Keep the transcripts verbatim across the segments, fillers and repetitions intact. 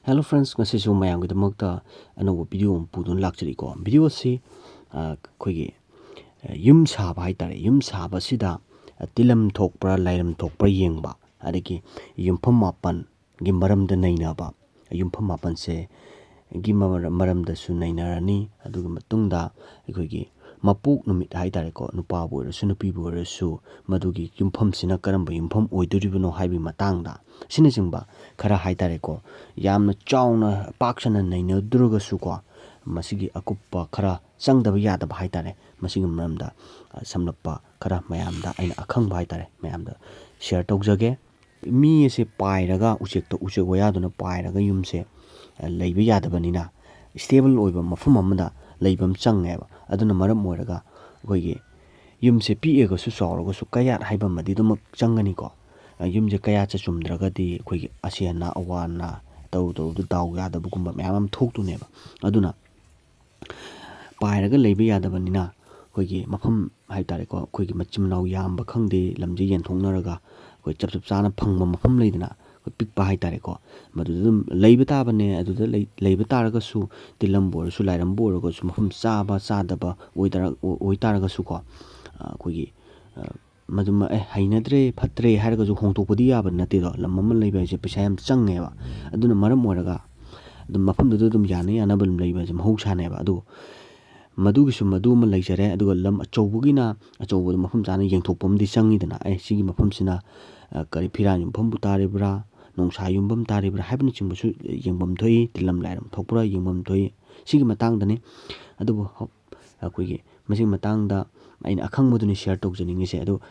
Hello friends, ꯉꯁꯤꯁꯨ ꯃꯌꯥꯝꯒꯤꯗꯃꯛꯇ ꯑꯅꯧꯕ video ꯑꯃ ꯄꯨꯗꯨꯅ ꯂꯥꯛꯆꯔꯤꯀꯣ꯫ Video ꯑꯁꯤ, ꯑ, ꯑꯩꯈꯣꯏꯒꯤ, ꯑ, ꯌꯨꯝ ꯁꯥꯕ ꯍꯥꯏꯇꯥꯔꯦ꯫ ꯌꯨꯝ ꯁꯥꯕꯁꯤꯗ, ꯑ, ꯇꯤꯜꯂꯝ ꯊꯣꯛꯄ꯭ꯔꯥ, ꯂꯥꯏꯔꯝ ꯊꯣꯛꯄ꯭ꯔꯥ ꯌꯦꯡꯕ, ꯑꯗꯒꯤ ꯌꯨꯝꯐꯝ ꯃꯥꯄꯟꯒꯤ ꯃꯔꯝꯗ ꯅꯩꯅꯕ, ꯌꯨꯝꯐꯝ ꯃꯥꯄꯟꯁꯦ ꯒꯤ ꯃꯔ-, ꯃꯔꯝꯗꯁꯨ ꯅꯩꯅꯔꯅꯤ꯫ ꯑꯗꯨꯒꯤ ꯃꯇꯨꯡꯗ ꯑꯩꯈꯣꯏꯒꯤ ꯃꯄꯣꯛ ꯅꯨꯃꯤꯠ ꯍꯥꯏꯇꯥꯔꯦꯀꯣ, ꯅꯨꯄꯥꯕꯨ ꯑꯣꯏꯔꯁꯨ ꯅꯨꯄꯤꯕꯨ ꯑꯣꯏꯔꯁꯨ, ꯃꯗꯨꯒꯤ ꯌꯨꯝꯐꯝꯁꯤꯅ ꯀꯔꯝꯕ ꯌꯨꯝꯐꯝ ꯑꯣꯏꯗꯣꯔꯤꯕꯅꯣ ꯍꯥꯏꯕꯒꯤ ꯃꯇꯥꯡꯗ, ꯑꯁꯤꯅꯆꯤꯡꯕ ꯈꯔ ꯍꯥꯏꯇꯥꯔꯦꯀꯣ, ꯌꯥꯝꯅ ꯆꯥꯎꯅ ꯄꯥꯛ ꯁꯟꯅ ꯅꯩꯅꯗ꯭ꯔꯒꯁꯨꯀꯣ, ꯃꯁꯤꯒꯤ ꯑꯀꯨꯞꯄ ꯈꯔ ꯆꯪꯗꯕ ꯌꯥꯗꯕ ꯍꯥꯏꯇꯥꯔꯦ, ꯃꯁꯤꯒꯤ ꯃꯔꯝꯗ, ꯑ, ꯁꯝꯂꯞꯄ ꯈꯔ ꯃꯌꯥꯝꯗ ꯑꯩꯅ ꯑꯈꯪꯕ ꯍꯥꯏꯇꯥꯔꯦ, ꯃꯌꯥꯝꯗ share ꯇꯧꯖꯒꯦ꯫ ꯃꯤ ꯑꯁꯦ ꯄꯥꯏꯔꯒ, ꯎꯆꯦꯛꯇ, ꯎꯆꯦꯛ ꯋꯥꯌꯥꯗꯨꯅ ꯄꯥꯏꯔꯒ ꯌꯨꯝꯁꯦ, ꯑ, ꯂꯩꯕ ꯌꯥꯗꯕꯅꯤꯅ, stable ꯑꯣꯏꯕ ꯃꯐꯝ ꯑꯃꯗ ꯂꯩꯕ ꯑꯃ ꯆꯪꯉꯦꯕ꯫ ꯑꯗꯨꯅ ꯃꯔꯝ ꯑꯣꯏꯔꯒ ꯑꯩꯈꯣꯏꯒꯤ ꯌꯨꯝꯁꯦ ꯄꯤꯛꯑꯒꯁꯨ ꯆꯥꯎꯔꯒꯁꯨ ꯀꯌꯥꯠ ꯍꯥꯏꯕ ꯑꯃꯗꯤ ꯑꯗꯨꯃꯛ ꯆꯪꯒꯅꯤꯀꯣ꯫ ꯑ, ꯌꯨꯝꯁꯦ ꯀꯌꯥꯠꯁꯦ ꯆꯨꯝꯗ꯭ꯔꯒꯗꯤ ꯑꯩꯈꯣꯏꯒꯤ ꯑꯁꯤ ꯑꯅꯥ, ꯑꯋꯥ ꯑꯅꯥ, ꯇꯧ ꯇꯧꯗ ꯗꯥꯎ ꯌꯥꯗꯕꯒꯨꯝꯕ ꯃꯌꯥꯝ ꯑꯃ ꯊꯣꯛꯇꯣꯏꯅꯦꯕ꯫ ꯑꯗꯨꯅ ꯄꯥꯏꯔꯒ ꯂꯩꯕ ꯌꯥꯗꯕꯅꯤꯅ, ꯑꯩꯈꯣꯏꯒꯤ ꯃꯐꯝ ꯍꯥꯏ ꯇꯥꯔꯦꯀꯣ, ꯑꯩꯈꯣꯏꯒꯤ ꯃꯆꯤꯟ ꯃꯅꯥꯎ ꯌꯥꯝꯕ ꯈꯪꯗꯦ, ꯂꯝꯁꯦ ꯌꯦꯟꯊꯣꯛꯅꯔꯒ ꯑꯩꯈꯣꯏ ꯆꯞ ꯆꯞ ꯆꯥꯅ ꯐꯪꯕ ꯃꯐꯝ ꯂꯩꯗꯅ, ꯑꯩꯈꯣꯏ ꯄꯤꯛꯄ ꯍꯥꯏ ꯇꯥꯔꯦꯀꯣ, ꯃꯗꯨꯗ ꯑꯗꯨꯝ ꯂꯩꯕ ꯇꯥꯕꯅꯦ꯫ ꯑꯗꯨꯗ ꯂꯩ-, ꯂꯩꯕ ꯇꯥꯔꯒꯁꯨ, ꯇꯤꯜꯂꯝꯕꯨ ꯑꯣꯏꯔꯁꯨ, ꯂꯥꯏꯔꯝꯕꯨ ꯑꯣꯏꯔꯒꯁꯨ, ꯃꯐꯝ ꯆꯥꯕ ꯆꯥꯗꯕ ꯑꯣꯏꯇꯥꯔ-, ꯑꯣꯏ ꯇꯥꯔꯒꯁꯨꯀꯣ, ꯑꯩꯈꯣꯏꯒꯤ, ꯃꯗꯨꯃ, "ꯑꯦ, ꯍꯩꯅꯗ꯭ꯔꯦ, ꯐꯠꯇ꯭ꯔꯦ" ꯍꯥꯏꯔꯒꯁꯨ ꯍꯣꯡꯗꯣꯛꯄꯗꯤ ꯌꯥꯕ ꯅꯠꯇꯦꯗꯣ꯫ ꯂꯝ ꯑꯃ ꯂꯩꯕ ꯍꯥꯏꯁꯦ ꯄꯩꯁꯥ ꯌꯥꯝ ꯆꯪꯉꯦꯕ꯫ ꯑꯗꯨꯅ ꯃꯔꯝ ꯑꯣꯏꯔꯒ ꯑꯗꯨꯝ ꯃꯐꯝꯗꯨꯗ ꯑꯗꯨꯝ ꯌꯥꯅ ꯌꯥꯅꯕ ꯑꯗꯨꯝ ꯂꯩꯕ ꯍꯥꯏꯁꯦ ꯃꯍꯧꯁꯥꯅꯦꯕ꯫ ꯑꯗꯨ ꯃꯗꯨꯒꯤꯁꯨ ꯃꯗꯨ ꯑꯃ ꯂꯩꯖꯔꯦ꯫ ꯑꯗꯨꯒ ꯂꯝ ꯑꯆꯧꯕꯒꯤꯅ, ꯑꯆꯧꯕꯗꯣ ꯃꯐꯝ ꯆꯥꯅ ꯌꯦꯡꯊꯣꯛꯄ ꯑꯃꯗꯤ ꯆꯪꯉꯤꯗꯅ, "ꯑꯦ, ꯁꯤꯒꯤ ꯃꯐꯝꯁꯤꯅ, ꯑ, ꯀꯔꯤ ꯐꯤꯔꯥꯟ ꯌꯨꯝꯐꯝꯕꯨ ꯇꯥꯔꯤꯕ꯭ꯔꯥ, ꯅꯣꯡꯁꯥ ꯌꯨꯝꯐꯝ ꯇꯥꯔꯤꯕ꯭ꯔꯥ?" ꯍꯥꯏꯕꯅꯆꯤꯡꯕꯁꯨ ꯌꯦꯡꯐꯝ ꯊꯣꯛꯏ, ꯇꯤꯜꯂꯝ ꯂꯥꯏꯔꯝ ꯊꯣꯛꯄ꯭ꯔꯥ ꯌꯦꯡꯐꯝ ꯊꯣꯛꯏ꯫ ꯁꯤꯒꯤ ꯃꯇꯥꯡꯗꯅꯤ꯫ ꯑꯗꯨꯕꯨ ꯍꯧ-, ꯑꯩꯈꯣꯏꯒꯤ ꯃꯁꯤꯒꯤ ꯃꯇꯥꯡꯗ ꯑꯩꯅ ꯑꯈꯪꯕꯗꯨꯅꯤ share ꯇꯧꯖꯅꯤꯡꯉꯤꯁꯦ꯫ ꯑꯗꯣ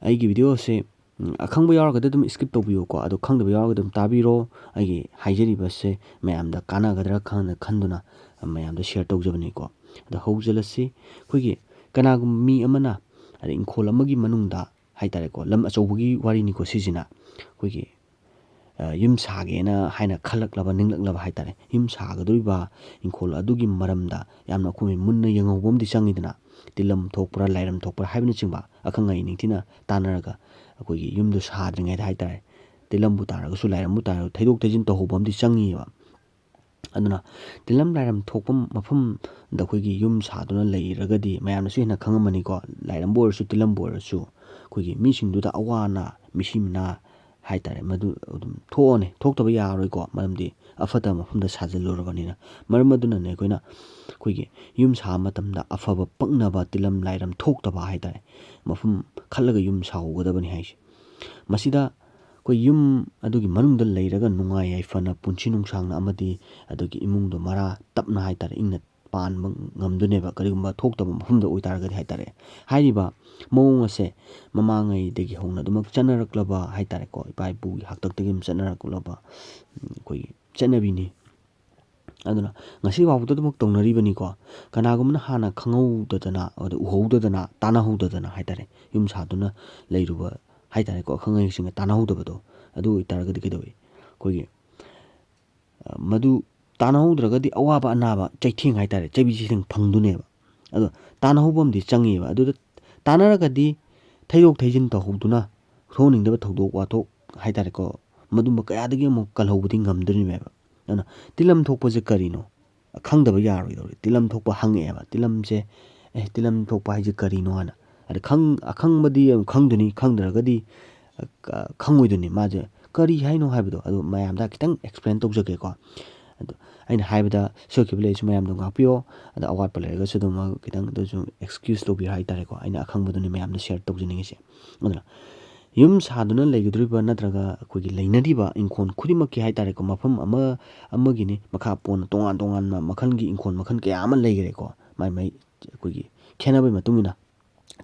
ꯑꯩꯒꯤ video ꯑꯁꯦ, ꯎꯝ, ꯑꯈꯪꯕ ꯌꯥꯎꯔꯒꯗꯤ ꯑꯗꯨꯝ skip ꯇꯧꯕꯤꯌꯨꯀꯣ꯫ ꯑꯗꯣ ꯈꯪꯗꯕ ꯌꯥꯎꯔꯒꯗꯤ ꯑꯗꯨꯝ ꯇꯥꯕꯤꯔꯣ꯫ ꯑꯩꯒꯤ ꯍꯥꯏꯖꯔꯤꯕꯁꯦ ꯃꯌꯥꯝꯗ ꯀꯥꯟꯅꯒꯗ꯭ꯔꯥ ꯈꯟ-, ꯈꯟꯗꯨꯅ ꯃꯌꯥꯝꯗ share ꯇꯧꯖꯕꯅꯤꯀꯣ꯫ ꯑꯗꯣ ꯍꯧꯖꯤꯜꯂꯁꯤ꯫ ꯑꯩꯈꯣꯏꯒꯤ ꯀꯅꯥꯒꯨꯝꯕ ꯃꯤ ꯑꯃꯅ, ꯑꯗꯩ ꯏꯪꯈꯣꯜ ꯑꯃꯒꯤ ꯃꯅꯨꯡꯗ ꯍꯥꯏ ꯇꯥꯔꯦꯀꯣ, ꯂꯝ ꯑꯆꯧꯕꯒꯤ ꯋꯥꯔꯤꯅꯤꯀꯣ ꯁꯤꯁꯤꯅ꯫ ꯑꯩꯈꯣꯏꯒꯤ, ꯑ, ꯌꯨꯝ ꯁꯥꯒꯦꯅ ꯍꯥꯏꯅ ꯈꯜꯂꯛꯂꯕ, ꯅꯤꯡꯂꯛꯂꯕ ꯍꯥꯏ ꯇꯥꯔꯦ, ꯌꯨꯝ ꯁꯥꯒꯗꯧꯔꯤꯕ ꯏꯪꯈꯣꯜ ꯑꯗꯨꯒꯤ ꯃꯔꯝꯗ ꯌꯥꯝꯅ ꯑꯩꯈꯣꯏ ꯃꯨꯟꯅ ꯌꯦꯡꯍꯧꯕ ꯑꯃꯗꯤ ꯆꯪꯉꯤꯗꯅ꯫ ꯇꯤꯜꯂꯝ ꯊꯣꯛꯄ꯭ꯔꯥ, ꯂꯥꯏꯔꯝ ꯊꯣꯛꯄ꯭ꯔꯥ ꯍꯥꯏꯕꯅꯆꯤꯡꯕ ꯑꯈꯪ ꯑꯍꯩ ꯅꯤꯡꯊꯤꯅ ꯇꯥꯟꯅꯔꯒ ꯑꯩꯈꯣꯏꯒꯤ ꯌꯨꯝꯗꯨ ꯁꯥꯗ꯭ꯔꯤꯉꯩꯗ ꯍꯥꯏ ꯇꯥꯔꯦ, ꯇꯤꯜꯂꯝꯕꯨ ꯇꯥꯔꯒꯁꯨ, ꯂꯥꯏꯔꯝꯕꯨ ꯇꯥꯔꯒꯁꯨ ꯊꯩꯗꯣꯛ ꯊꯩꯖꯤꯟ ꯇꯧꯍꯧꯕ ꯑꯃꯗꯤ ꯆꯪꯉꯤꯑꯕ꯫ ꯑꯗꯨꯅ ꯇꯤꯜꯂꯝ ꯂꯥꯏꯔꯝ ꯊꯣꯛꯄ ꯃꯐꯝꯗ ꯑꯩꯈꯣꯏꯒꯤ ꯌꯨꯝ ꯁꯥꯗꯨꯅ ꯂꯩꯔꯒꯗꯤ ꯃꯌꯥꯝꯅꯁꯨ ꯍꯦꯟꯅ ꯈꯪꯉꯝꯃꯅꯤꯀꯣ, ꯂꯥꯏꯔꯝꯕꯨ ꯑꯣꯏꯔꯁꯨ ꯇꯤꯜꯂꯝꯕꯨ ꯑꯣꯏꯔꯁꯨ ꯑꯩꯈꯣꯏꯒꯤ ꯃꯤꯁꯤꯡꯗꯨꯗ ꯑꯋꯥ ꯑꯅꯥ, ꯃꯤꯁꯤ ꯃꯤꯅꯥ ꯍꯥꯏ ꯇꯥꯔꯦ, ꯃꯗꯨ ꯑꯗꯨꯝ ꯊꯣꯛꯑꯅꯤ, ꯊꯣꯛꯇꯕ ꯌꯥꯔꯣꯏꯀꯣ, ꯃꯔꯝꯗꯤ ꯑꯐꯠꯇꯕ ꯃꯐꯝꯗ ꯁꯥꯖꯤꯜꯂꯨꯔꯕꯅꯤꯅ꯫ ꯃꯔꯝ ꯑꯗꯨꯅꯅꯦ ꯑꯩꯈꯣꯏꯅ ꯑꯩꯈꯣꯏꯒꯤ ꯌꯨꯝ ꯁꯥꯕ ꯃꯇꯝꯗ ꯑꯐꯕ ꯄꯛꯅꯕ ꯇꯤꯜꯂꯝ ꯂꯥꯏꯔꯝ ꯊꯣꯛꯇꯕ ꯍꯥꯏ ꯇꯥꯔꯦ, ꯃꯐꯝ ꯈꯜꯂꯒ ꯌꯨꯝ ꯁꯥꯍꯧꯒꯗꯕꯅꯤ ꯍꯥꯏꯁꯦ꯫ ꯃꯁꯤꯗ ꯑꯩꯈꯣꯏ ꯌꯨꯝ ꯑꯗꯨꯒꯤ ꯃꯅꯨꯡꯗ ꯂꯩꯔꯒ ꯅꯨꯡꯉꯥꯏ ꯌꯥꯏꯐꯅ ꯄꯨꯟꯁꯤ ꯅꯨꯡꯁꯥꯡꯅ ꯑꯃꯗꯤ ꯑꯗꯨꯒꯤ ꯏꯃꯨꯡꯗꯣ ꯃꯔꯥ ꯇꯞꯅ ꯍꯥꯏ ꯇꯥꯔꯦ, ꯏꯪꯅ ꯄꯥꯟꯕ ꯉꯝꯗꯣꯏꯅꯦꯕ, ꯀꯔꯤꯒꯨꯝꯕ ꯊꯣꯛꯇꯕ ꯃꯐꯝꯗ ꯑꯣꯏꯇꯥꯔꯒꯗꯤ ꯍꯥꯏ ꯇꯥꯔꯦ꯫ ꯍꯥꯏꯔꯤꯕ ꯃꯑꯣꯡ ꯑꯁꯦ ꯃꯃꯥꯡꯉꯩꯗꯒꯤ ꯍꯧꯅ ꯑꯗꯨꯃꯛ ꯆꯠꯅꯔꯛꯂꯕ ꯍꯥꯏ ꯇꯥꯔꯦꯀꯣ, ꯏꯄꯥ ꯏꯄꯨꯒꯤ ꯍꯥꯛꯇꯛꯇꯒꯤ ꯑꯗꯨꯝ ꯆꯠꯅꯔꯛꯂꯕ, ꯎꯝ, ꯑꯩꯈꯣꯏꯒꯤ ꯆꯠꯅꯕꯤꯅꯤ꯫ ꯑꯗꯨꯅ ꯉꯁꯤ ꯐꯥꯎꯕꯗ ꯑꯗꯨꯃꯛ ꯇꯧꯅꯔꯤꯕꯅꯤꯀꯣ꯫ ꯀꯅꯥꯒꯨꯝꯕꯅ ꯍꯥꯟꯅ ꯈꯪꯍꯧꯗꯗꯅ, ꯑꯗ ꯎꯍꯧꯗꯗꯅ, ꯇꯥꯟꯅꯍꯧꯗꯗꯅ ꯍꯥꯏ ꯇꯥꯔꯦ, ꯌꯨꯝ ꯁꯥꯗꯨꯅ ꯂꯩꯔꯨꯕ ꯍꯥꯏ ꯇꯥꯔꯦꯀꯣ, ꯑꯈꯪ ꯑꯍꯩꯁꯤꯡꯒ ꯇꯥꯟꯅꯍꯧꯗꯕꯗꯣ, ꯑꯗꯨ ꯑꯣꯏꯇꯥꯔꯒꯗꯤ ꯀꯩꯗꯧꯏ? ꯑꯩꯈꯣꯏꯒꯤ, ꯑ, ꯃꯗꯨ ꯇꯥꯟꯅꯍꯧꯗ꯭ꯔꯒꯗꯤ ꯑꯋꯥꯕ ꯑꯅꯥꯕ ꯆꯩꯊꯦꯡ ꯍꯥꯏ ꯇꯥꯔꯦ, ꯆꯩꯕꯤ ꯆꯩꯊꯦꯡ ꯐꯪꯗꯣꯏꯅꯦꯕ꯫ ꯑꯗꯣ ꯇꯥꯟꯅꯍꯧꯕ ꯑꯃꯗꯤ ꯆꯪꯉꯤꯕ꯫ ꯑꯗꯨꯗ ꯇꯥꯟꯅꯔꯒꯗꯤ ꯊꯩꯗꯣꯛ ꯊꯩꯖꯤꯟ ꯇꯧꯍꯧꯗꯨꯅ ꯊꯣꯛꯍꯟꯅꯤꯡꯗꯕ ꯊꯧꯗꯣꯛ ꯋꯥꯊꯣꯛ ꯍꯥꯏ ꯇꯥꯔꯦꯀꯣ, ꯃꯗꯨꯝꯕ ꯀꯌꯥꯗꯒꯤ ꯑꯃꯨꯛ ꯀꯜꯍꯧꯕꯗꯤ ꯉꯝꯗꯣꯔꯤꯕꯅꯦꯕ꯫ ꯑꯗꯨꯅ ꯇꯤꯜꯂꯝ ꯊꯣꯛꯄꯁꯦ ꯀꯔꯤꯅꯣ? ꯈꯪꯗꯕ ꯌꯥꯔꯣꯏꯗꯧꯔꯤ꯫ ꯇꯤꯜꯂꯝ ꯊꯣꯛꯄ ꯍꯪꯉꯛꯑꯦꯕ꯫ ꯇꯤꯜꯂꯝꯁꯦ, "ꯑꯦ, ꯇꯤꯜꯂꯝ ꯊꯣꯛꯄ ꯍꯥꯏꯁꯦ ꯀꯔꯤꯅꯣ?" ꯍꯥꯏꯅ꯫ ꯑꯗ ꯈꯪ-, ꯑꯈꯪꯕꯗꯤ ꯑꯃꯨꯛ ꯈꯪꯗꯣꯏꯅꯤ, ꯈꯪꯗ꯭ꯔꯒꯗꯤ, ꯑ, ꯈꯪꯉꯣꯏꯗꯣꯏꯅꯤ꯫ ꯃꯥꯁꯦ ꯀꯔꯤ ꯍꯥꯏꯅꯣ ꯍꯥꯏꯕꯗꯣ ꯑꯗꯨ ꯃꯌꯥꯝꯗ ꯈꯤꯇꯪ ꯑꯦꯛꯁꯄ꯭ꯂꯦꯟ ꯇꯧꯖꯒꯦꯀꯣ꯫ ꯑꯗꯣ ꯑꯩꯅ ꯍꯥꯏꯕꯗ ꯁꯣꯏꯈꯤꯕ ꯂꯩꯔꯁꯨ ꯃꯌꯥꯝꯗꯣ ꯉꯥꯛꯄꯤꯌꯣ꯫ ꯑꯗ ꯑꯋꯥꯠꯄ ꯂꯩꯔꯒꯁꯨ ꯑꯗꯨꯝ ꯈꯤꯇꯪ ꯑꯗꯨꯁꯨ ꯑꯦꯛꯁꯀ꯭ꯌꯨꯁ ꯇꯧꯕꯤꯔꯣ ꯍꯥꯏ ꯇꯥꯔꯦꯀꯣ꯫ ꯑꯩꯅ ꯑꯈꯪꯕꯗꯨꯅꯤ ꯃꯌꯥꯝꯗ ꯁꯤꯌꯔ ꯇꯧꯖꯅꯤꯡꯉꯤꯁꯦ꯫ ꯑꯗꯨꯅ ꯌꯨꯝ ꯁꯥꯗꯨꯅ ꯂꯩꯒꯗꯧꯔꯤꯕ ꯅꯠꯇ꯭ꯔꯒ ꯑꯩꯈꯣꯏꯒꯤ ꯂꯩꯅꯔꯤꯕ ꯏꯪꯈꯣꯜ ꯈꯨꯗꯤꯡꯃꯛꯀꯤ ꯍꯥꯏ ꯇꯥꯔꯦꯀꯣ, ꯃꯐꯝ ꯑꯃ ꯑꯃꯒꯤꯅꯤ ꯃꯈꯥ ꯄꯣꯟꯅ ꯇꯣꯉꯥꯟ ꯇꯣꯉꯥꯟꯕ ꯃꯈꯜꯒꯤ ꯏꯪꯈꯣꯜ ꯃꯈꯜ ꯀꯌꯥ ꯑꯃ ꯂꯩꯈꯔꯦꯀꯣ, ꯃꯥꯏ ꯃꯥꯏ ꯑꯩꯈꯣꯏꯒꯤ ꯈꯦꯠꯅꯕꯒꯤ ꯃꯇꯨꯡ ꯏꯟꯅ꯫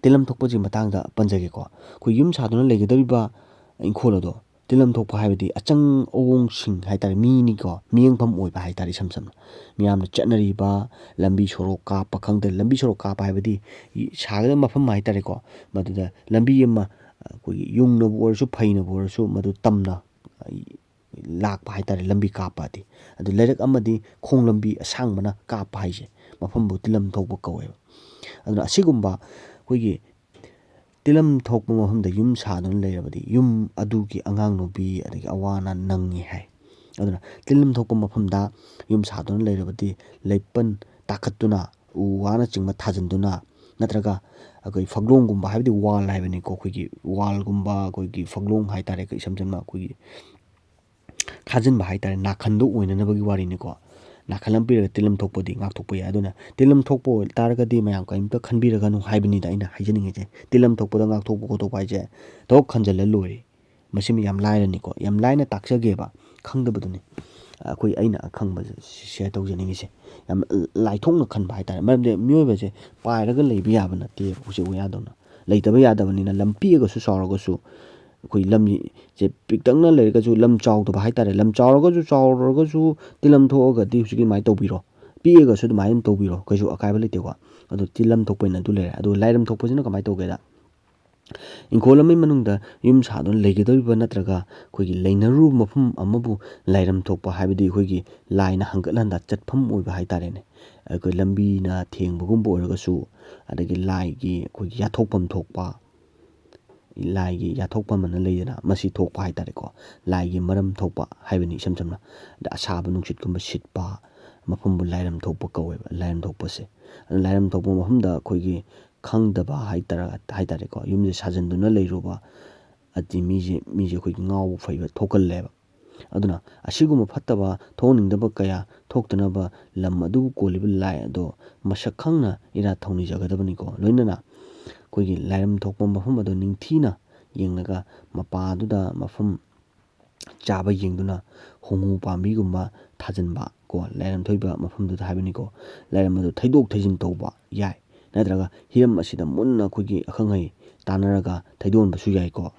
ꯇꯤꯜꯂꯝ ꯊꯣꯛꯄꯁꯤꯒꯤ ꯃꯇꯥꯡꯗ ꯄꯟꯖꯒꯦꯀꯣ꯫ ꯑꯩꯈꯣꯏ ꯌꯨꯝ ꯁꯥꯗꯨꯅ ꯂꯩꯒꯗꯧꯔꯤꯕ ꯏꯪꯈꯣꯜ ꯑꯗꯣ ꯇꯤꯜꯂꯝ ꯊꯣꯛꯄ ꯍꯥꯏꯕꯗꯤ ꯑꯆꯪ ꯑꯋꯣꯡꯁꯤꯡ ꯍꯥꯏ ꯇꯥꯔꯦ, ꯃꯤꯅꯤꯀꯣ, ꯃꯤꯠꯌꯦꯡꯐꯝ ꯑꯣꯏꯕ ꯍꯥꯏ ꯇꯥꯔꯦ, ꯏꯁꯝ ꯁꯝꯅ ꯃꯤꯌꯥꯝꯅ ꯆꯠꯅꯔꯤꯕ ꯂꯝꯕꯤ ꯁꯣꯔꯣꯛ ꯀꯥꯞꯄ ꯈꯪꯗꯦ, ꯂꯝꯕꯤ ꯁꯣꯔꯣꯛ ꯀꯥꯞꯄ ꯍꯥꯏꯕꯗꯤ ꯁꯥꯒꯗꯕ ꯃꯐꯝ ꯍꯥꯏ ꯇꯥꯔꯦꯀꯣ, ꯃꯗꯨꯗ ꯂꯝꯕꯤ ꯑꯃ ꯑꯩꯈꯣꯏꯒꯤ ꯌꯨꯡꯅꯕꯨ ꯑꯣꯏꯔꯁꯨ ꯐꯩꯅꯕꯨ ꯑꯣꯏꯔꯁꯨ ꯃꯗꯨ ꯇꯝꯅ ꯂꯥꯛꯄ ꯍꯥꯏ ꯇꯥꯔꯦ, ꯂꯝꯕꯤ ꯀꯥꯞꯄꯗꯤ꯫ ꯑꯗꯨ ꯂꯩꯔꯛ ꯑꯃꯗꯤ ꯈꯣꯡ ꯂꯝꯕꯤ ꯑꯁꯥꯡꯕꯅ ꯀꯥꯞꯄ ꯍꯥꯏꯁꯦ ꯃꯐꯝꯕꯨ ꯇꯤꯜꯂꯝ ꯊꯣꯛꯄ ꯀꯧꯋꯦꯕ꯫ ꯑꯗꯨꯅ ꯑꯁꯤꯒꯨꯝꯕ ꯑꯩꯈꯣꯏꯒꯤ ꯇꯤꯜꯂꯝ ꯊꯣꯛꯄ ꯃꯐꯝꯗ ꯌꯨꯝ ꯁꯥꯗꯨꯅ ꯂꯩꯔꯕꯗꯤ ꯌꯨꯝ ꯑꯗꯨꯒꯤ ꯑꯉꯥꯡ ꯅꯨꯄꯤ ꯑꯗꯒꯤ ꯑꯋꯥ ꯑꯅꯥ ꯅꯪꯉꯤ ꯍꯥꯏ꯫ ꯑꯗꯨꯅ ꯇꯤꯜꯂꯝ ꯊꯣꯛꯄ ꯃꯐꯝꯗ ꯌꯨꯝ ꯁꯥꯗꯨꯅ ꯂꯩꯔꯕꯗꯤ ꯂꯩꯄꯜ ꯇꯥꯈꯠꯇꯨꯅ, ꯎ ꯋꯥꯅꯆꯤꯡꯕ ꯊꯥꯖꯤꯟꯗꯨꯅ, ꯅꯠꯇ꯭ꯔꯒ ꯑꯩꯈꯣꯏ ꯐꯛꯂꯣꯡꯒꯨꯝꯕ, ꯍꯥꯏꯕꯗꯤ wall ꯍꯥꯏꯕꯅꯤꯀꯣ, ꯑꯩꯈꯣꯏꯒꯤ wallꯒꯨꯝꯕ, ꯑꯩꯈꯣꯏꯒꯤ ꯐꯛꯂꯣꯡ ꯍꯥꯏꯇꯥꯔꯦ, ꯏꯁꯝ ꯁꯝꯅ ꯑꯩꯈꯣꯏꯒꯤ ꯈꯥꯖꯤꯟꯕ ꯍꯥꯏꯇꯥꯔꯦ, ꯅꯥꯈꯟꯗꯣ ꯑꯣꯏꯅꯅꯕꯒꯤ ꯋꯥꯔꯤꯅꯤꯀꯣ꯫ ꯅꯥꯈꯜ ꯑꯃ ꯄꯤꯔꯒ ꯇꯤꯜꯂꯝ ꯊꯣꯛꯄꯗꯤ ꯉꯥꯛꯊꯣꯛꯄ ꯌꯥꯏ꯫ ꯑꯗꯨꯅ ꯇꯤꯜꯂꯝ ꯊꯣꯛꯄ ꯑꯣꯏ ꯇꯥꯔꯒꯗꯤ ꯃꯌꯥꯝ ꯀꯔꯤꯝꯇ ꯈꯟꯕꯤꯔꯒꯅꯨ ꯍꯥꯏꯕꯅꯤꯗ ꯑꯩꯅ ꯍꯥꯏꯖꯅꯤꯡꯉꯤꯁꯦ꯫ ꯇꯤꯜꯂꯝ ꯊꯣꯛꯄꯗ ꯉꯥꯛꯊꯣꯛꯄ ꯈꯣꯠꯇꯣꯛꯄ ꯍꯥꯏꯁꯦ ꯊꯕꯛ ꯈꯟꯖꯜꯂ ꯂꯣꯏꯔꯦ꯫ ꯃꯁꯤꯃ ꯌꯥꯝ ꯂꯥꯏꯔꯅꯤꯀꯣ, ꯌꯥꯝ ꯂꯥꯏꯅ ꯇꯥꯛꯆꯒꯦꯕ, ꯈꯪꯗꯕꯗꯨꯅꯤ꯫ ꯑꯩꯈꯣꯏ, ꯑꯩꯅ ꯑꯈꯪꯕꯁꯦ share ꯇꯧꯖꯅꯤꯡꯉꯤꯁꯦ꯫ ꯌꯥꯝ ꯂꯥꯏꯊꯣꯛꯅ ꯈꯟꯕ ꯍꯥꯏꯇꯥꯔꯦ꯫ ꯃꯔꯝꯗꯤ ꯃꯤꯑꯣꯏꯕꯁꯦ ꯄꯥꯏꯔꯒ ꯂꯩꯕ ꯌꯥꯕ ꯅꯠꯇꯦ ꯎꯆꯦꯛ ꯋꯥꯌꯥꯗꯧꯅ꯫ ꯂꯩꯇꯕ ꯌꯥꯗꯕꯅꯤꯅ ꯂꯝ ꯄꯤꯛꯑꯒꯁꯨ ꯆꯥꯎꯔꯒꯁꯨ ꯑꯩꯈꯣꯏ ꯂꯝꯁꯦ ꯄꯤꯛꯇꯛꯅ ꯂꯩꯔꯒꯁꯨ ꯂꯝ ꯆꯥꯎꯗꯕ ꯍꯥꯏꯇꯥꯔꯦ꯫ ꯂꯝ ꯆꯥꯎꯔꯒꯁꯨ ꯆꯥꯎꯔꯒꯁꯨ ꯇꯤꯜꯂꯝ ꯊꯣꯛꯑꯒꯗꯤ ꯍꯧꯖꯤꯛꯀꯤ ꯑꯗꯨꯃꯥꯏꯅ ꯇꯧꯕꯤꯔꯣ꯫ ꯄꯤꯛꯑꯒꯁꯨ ꯑꯗꯨꯃꯥꯏꯅ ꯑꯗꯨꯝ ꯇꯧꯕꯤꯔꯣ, ꯀꯩꯁꯨ ꯑꯀꯥꯏꯕ ꯂꯩꯇꯦꯀꯣ꯫ ꯑꯗꯣ ꯇꯤꯜꯂꯝ ꯊꯣꯛꯄ ꯑꯣꯏꯅ ꯑꯗꯨ ꯂꯩꯔꯦ꯫ ꯑꯗꯣ ꯂꯥꯏꯔꯝ ꯊꯣꯛꯄꯁꯤꯅ ꯀꯃꯥꯏꯅ ꯇꯧꯒꯦꯗ, ꯏꯪꯈꯣꯜ ꯑꯃꯒꯤ ꯃꯅꯨꯡꯗ ꯌꯨꯝ ꯁꯥꯗꯨꯅ ꯂꯩꯒꯗꯧꯔꯤꯕ ꯅꯠꯇ꯭ꯔꯒ ꯑꯩꯈꯣꯏꯒꯤ ꯂꯩꯅꯔꯨꯕ ꯃꯐꯝ ꯑꯃꯕꯨ ꯂꯥꯏꯔꯝ ꯊꯣꯛꯄ ꯍꯥꯏꯕꯗꯤ ꯑꯩꯈꯣꯏꯒꯤ ꯂꯥꯏꯅ ꯍꯪꯒꯠ ꯍꯟꯗ ꯆꯠꯐꯝ ꯑꯣꯏꯕ ꯍꯥꯏꯇꯥꯔꯦꯅꯦ꯫ ꯑꯩꯈꯣꯏ ꯂꯝꯕꯤꯅ ꯊꯦꯡꯕꯒꯨꯝꯕ ꯑꯣꯏꯔꯒꯁꯨ, ꯑꯗꯒꯤ ꯂꯥꯏꯒꯤ ꯑꯩꯈꯣꯏꯒꯤ ꯌꯥꯊꯣꯛꯐꯝ ꯊꯣꯛꯄ, ꯂꯥꯏꯒꯤ ꯌꯥꯊꯣꯛꯐꯝ ꯑꯅ ꯂꯩꯗꯅ, ꯃꯁꯤ ꯊꯣꯛꯄ ꯍꯥꯏꯇꯥꯔꯦꯀꯣ꯫ ꯂꯥꯏꯒꯤ ꯃꯔꯝ ꯊꯣꯛꯄ ꯍꯥꯏꯕꯅꯤ ꯏꯁꯝ ꯁꯝꯅ꯫ ꯑꯗ ꯑꯁꯥꯕ ꯅꯨꯡꯁꯤꯠꯀꯨꯝꯕ ꯁꯤꯠꯄ ꯃꯐꯝꯕꯨ ꯂꯥꯏꯔꯝ ꯊꯣꯛꯄ ꯀꯧꯋꯦꯕ, ꯂꯥꯏꯔꯝ ꯊꯣꯛꯄꯁꯦ꯫ ꯑꯗꯨ ꯂꯥꯏꯔꯝ ꯊꯣꯛꯄ ꯃꯐꯝꯗ ꯑꯩꯈꯣꯏꯒꯤ ꯈꯪꯗꯕ ꯍꯥꯏꯇꯥꯔ-, ꯍꯥꯏꯇꯥꯔꯦꯀꯣ, ꯌꯨꯝꯁꯦ ꯁꯥꯖꯟꯗꯨꯅ ꯂꯩꯔꯨꯕ, ꯑꯗꯤ ꯃꯤꯁꯦ, ꯃꯤꯁꯦ ꯑꯩꯈꯣꯏꯒꯤ ꯉꯥꯎꯕ ꯐꯩꯕ ꯊꯣꯛꯀꯜꯂꯦꯕ꯫ ꯑꯗꯨꯅ ꯑꯁꯤꯒꯨꯝꯕ ꯐꯠꯇꯕ ꯊꯣꯛꯍꯟꯅꯤꯡꯗꯕ ꯀꯌꯥ ꯊꯣꯛꯇꯅꯕ ꯂꯝ ꯑꯗꯨꯕꯨ ꯀꯣꯜꯂꯤꯕ ꯂꯥꯏ ꯑꯗꯣ ꯃꯁꯛ ꯈꯪꯅ ꯏꯔꯥꯠ ꯊꯧꯅꯤꯖꯒꯗꯕꯅꯤꯀꯣ꯫ ꯂꯣꯏꯅꯅ ꯑꯩꯈꯣꯏꯒꯤ ꯂꯥꯏꯔꯝ ꯊꯣꯛꯄ ꯃꯐꯝ ꯑꯗꯣ ꯅꯤꯡꯊꯤꯅ ꯌꯦꯡꯂꯒ ꯃꯄꯥꯗꯨꯗ ꯃꯐꯝ ꯆꯥꯕ ꯌꯦꯡꯗꯨꯅ ꯍꯣꯡꯉꯨ ꯄꯥꯝꯕꯤꯒꯨꯝꯕ ꯊꯥꯖꯤꯟꯕ ꯀꯣ, ꯂꯥꯏꯔꯝ ꯊꯣꯛꯏꯕ ꯃꯐꯝꯗꯨꯗ ꯍꯥꯏꯕꯅꯤꯀꯣ꯫ ꯂꯥꯏꯔꯝ ꯑꯗꯨ ꯊꯩꯗꯣꯛ ꯊꯩꯖꯤꯟ ꯇꯧꯕ ꯌꯥꯏ, ꯅꯠꯇ꯭ꯔꯒ ꯍꯤꯔꯝ ꯑꯁꯤꯗ ꯃꯨꯟꯅ ꯑꯩꯈꯣꯏꯒꯤ ꯑꯈꯪ ꯑꯍꯩ ꯇꯥꯟꯅꯔꯒ ꯊꯩꯗꯣꯛꯍꯟꯕꯁꯨ ꯌꯥꯏꯀꯣ꯫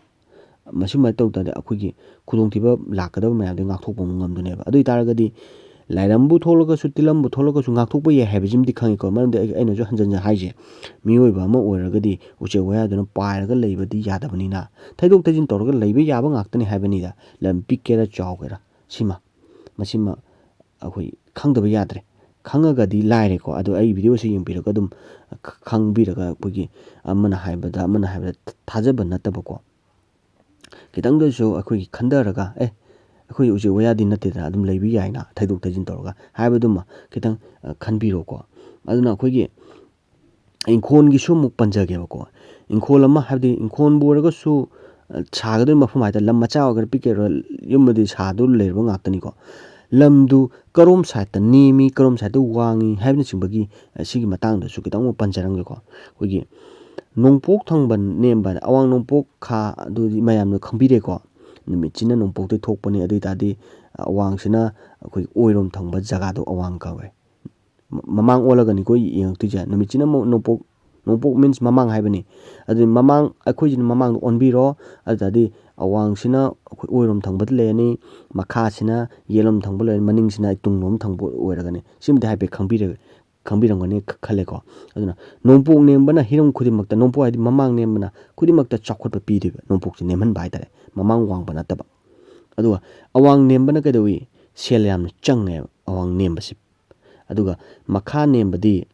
ꯃꯁꯨꯃꯥꯏꯅ ꯇꯧ ꯇꯥꯔꯗꯤ ꯑꯩꯈꯣꯏꯒꯤ ꯈꯨꯗꯣꯡꯊꯤꯕ ꯂꯥꯛꯀꯗꯕ ꯃꯌꯥꯝꯗꯒꯤ ꯉꯥꯛꯊꯣꯛꯄ ꯑꯃꯨꯛ ꯉꯝꯗꯣꯏꯅꯦꯕ꯫ ꯑꯗꯨ ꯑꯣꯏꯇꯥꯔꯒꯗꯤ ꯂꯥꯏꯔꯝꯕꯨ ꯊꯣꯛꯂꯒꯁꯨ, ꯇꯤꯜꯂꯝꯕꯨ ꯊꯣꯛꯂꯒꯁꯨ ꯉꯥꯛꯊꯣꯛꯄ ꯌꯥꯏ ꯍꯥꯏꯕꯁꯤꯃꯗꯤ ꯈꯪꯉꯤꯀꯣ꯫ ꯃꯔꯝꯗꯤ ꯑꯩ, ꯑꯩꯅꯁꯨ ꯍꯟꯖꯟ ꯍꯟꯖꯟ ꯍꯥꯏꯁꯦ, ꯃꯤꯑꯣꯏꯕ ꯑꯃ ꯑꯣꯏꯔꯒꯗꯤ ꯎꯆꯦꯛ ꯋꯥꯌꯥꯗꯨꯅ ꯄꯥꯏꯔꯒ ꯂꯩꯕꯗꯤ ꯌꯥꯗꯕꯅꯤꯅ, ꯊꯩꯗꯣꯛ ꯊꯩꯖꯤꯟ ꯇꯧꯔꯒ ꯂꯩꯕ ꯌꯥꯕ ꯉꯥꯛꯇꯅꯤ ꯍꯥꯏꯕꯅꯤꯗ꯫ ꯂꯝ ꯄꯤꯛꯀꯦꯔꯥ ꯆꯥꯎꯒꯦꯔꯥ, ꯁꯤꯃ, ꯃꯁꯤꯃ ꯑꯩꯈꯣꯏ ꯈꯪꯗꯕ ꯌꯥꯗ꯭ꯔꯦ꯫ ꯈꯪꯉꯒꯗꯤ ꯂꯥꯏꯔꯦꯀꯣ꯫ ꯑꯗꯣ ꯑꯩ video ꯁꯤ ꯌꯦꯡꯕꯤꯔꯒ ꯑꯗꯨꯝ ꯈ-, ꯈꯪꯕꯤꯔꯒ ꯑꯩꯈꯣꯏꯒꯤ ꯑꯃꯅ ꯍꯥꯏꯕꯗ, ꯑꯃꯅ ꯍꯥꯏꯕꯗ ꯊꯥꯖꯕ ꯅꯠꯇꯕꯀꯣ꯫ ꯈꯤꯇꯪꯗꯁꯨ ꯑꯩꯈꯣꯏꯒꯤ ꯈꯟꯊꯔꯒ, ꯑꯦ, ꯑꯩꯈꯣꯏ ꯎꯆꯦꯛ ꯋꯥꯌꯥꯗꯤ ꯅꯠꯇꯦꯗꯅ, ꯑꯗꯨꯝ ꯂꯩꯕ ꯌꯥꯏꯅ, ꯊꯩꯗꯣꯛ ꯊꯩꯖꯤꯟ ꯇꯧꯔꯒ ꯍꯥꯏꯕꯗꯨꯃ ꯈꯤꯇꯪ, ꯑ, ꯈꯟꯕꯤꯔꯣꯀꯣ꯫ ꯑꯗꯨꯅ ꯑꯩꯈꯣꯏꯒꯤ ꯏꯪꯈꯣꯜꯒꯤꯁꯨ ꯑꯃꯨꯛ ꯄꯟꯖꯒꯦꯕꯀꯣ꯫ ꯏꯪꯈꯣꯜ ꯑꯃ ꯍꯥꯏꯕꯗꯤ ꯏꯪꯈꯣꯜꯕꯨ ꯑꯣꯏꯔꯒꯁꯨ, ꯑ, ꯁꯥꯒꯗꯧꯔꯤꯕ ꯃꯐꯝ ꯍꯥꯏ ꯇꯥꯔꯦ, ꯂꯝ ꯃꯆꯥ ꯑꯣꯏꯒꯦꯔꯥ ꯄꯤꯛꯀꯦꯔꯥ, ꯌꯨꯝꯗꯗꯤ ꯁꯥꯗꯨ ꯂꯩꯔꯕ ꯉꯥꯛꯇꯅꯤꯀꯣ꯫ ꯂꯝꯗꯨ ꯀꯔꯣꯝ ꯁꯥꯏꯠꯇ ꯅꯦꯝꯃꯤ, ꯀꯔꯣꯝ ꯁꯥꯏꯠꯇ ꯋꯥꯡꯉꯤ ꯍꯥꯏꯕꯅꯆꯤꯡꯕꯒꯤ, ꯑ, ꯁꯤꯒꯤ ꯃꯇꯥꯡꯗꯁꯨ ꯈꯤꯇꯪ ꯑꯃꯨꯛ ꯄꯟꯖꯔꯝꯒꯦꯀꯣ꯫ ꯑꯩꯈꯣꯏꯒꯤ ꯅꯣꯡꯄꯣꯛ ꯊꯪꯕ ꯅꯦꯝꯕ, ꯑꯋꯥꯡ ꯅꯣꯡꯄꯣꯛ ꯈꯥ ꯑꯗꯨꯗꯤ ꯃꯌꯥꯝꯅ ꯈꯪꯕꯤꯔꯦꯀꯣ꯫ ꯅꯨꯃꯤꯠꯁꯤꯅ ꯅꯣꯡꯄꯣꯛꯇꯩ ꯊꯣꯛꯄꯅꯤ, ꯑꯗꯨ ꯑꯣꯏ ꯇꯥꯔꯗꯤ ꯑꯋꯥꯡꯁꯤꯅ ꯑꯩꯈꯣꯏ ꯑꯣꯏꯔꯣꯝ ꯊꯪꯕ ꯖꯒꯥꯗꯣ ꯑꯋꯥꯡ ꯀꯧꯋꯦ꯫ ꯃ-, ꯃꯃꯥꯡ ꯑꯣꯜꯂꯒꯅꯤꯀꯣ ꯌꯦꯡꯉꯛꯇꯣꯏꯁꯦ꯫ ꯅꯨꯃꯤꯠꯁꯤꯅ ꯑꯃꯨꯛ ꯅꯣꯡꯄꯣꯛ, ꯅꯣꯡꯄꯣꯛ means ꯃꯃꯥꯡ ꯍꯥꯏꯕꯅꯤ꯫ ꯑꯗꯨꯗꯤ ꯃꯃꯥꯡ, ꯑꯩꯈꯣꯏꯁꯤꯅ ꯃꯃꯥꯡꯗ ꯑꯣꯟꯕꯤꯔꯣ, ꯑꯗꯨ ꯇꯥꯔꯗꯤ ꯑꯋꯥꯡꯁꯤꯅ ꯑꯩꯈꯣꯏ ꯑꯣꯏꯔꯣꯝ ꯊꯪꯕꯗ ꯂꯩꯔꯅꯤ, ꯃꯈꯥꯁꯤꯅ ꯌꯦꯠꯂꯣꯝ ꯊꯪꯕ ꯂꯩꯔꯅꯤ, ꯃꯅꯤꯡꯁꯤꯅ ꯇꯨꯡꯂꯣꯝ ꯊꯪꯕ ꯑꯣꯏꯔꯒꯅꯤ꯫ ꯁꯤꯃꯗꯤ ꯍꯥꯏꯐꯦꯠ ꯈꯪꯕꯤꯔ-, ꯈꯪꯕꯤꯔꯝꯒꯅꯤ ꯈ-, ꯈꯜꯂꯦꯀꯣ꯫ ꯑꯗꯨꯅ ꯅꯣꯡꯄꯣꯛ ꯅꯦꯝꯕꯅ ꯍꯤꯔꯝ ꯈꯨꯗꯤꯡꯃꯛꯇ, ꯅꯣꯡꯄꯣꯛ ꯍꯥꯏꯗꯤ ꯃꯃꯥꯡ ꯅꯦꯝꯕꯅ ꯈꯨꯗꯤꯡꯃꯛꯇ ꯆꯥꯎꯈꯠꯄ ꯄꯤꯗꯣꯏꯕ, ꯅꯣꯡꯄꯣꯛꯁꯦ ꯅꯦꯝꯍꯟꯕ ꯍꯥꯏ ꯇꯥꯔꯦ, ꯃꯃꯥꯡ ꯋꯥꯡꯕ ꯅꯠꯇꯕ꯫ ꯑꯗꯨꯒ ꯑꯋꯥꯡ ꯅꯦꯝꯕꯅ ꯀꯩꯗꯧꯏ? ꯁꯦꯜ ꯌꯥꯝꯅ ꯆꯪꯉꯦꯕ ꯑꯋꯥꯡ ꯅꯦꯝꯕꯁꯤ꯫ ꯑꯗꯨꯒ ꯃꯈꯥ ꯅꯦꯝꯕꯗꯤ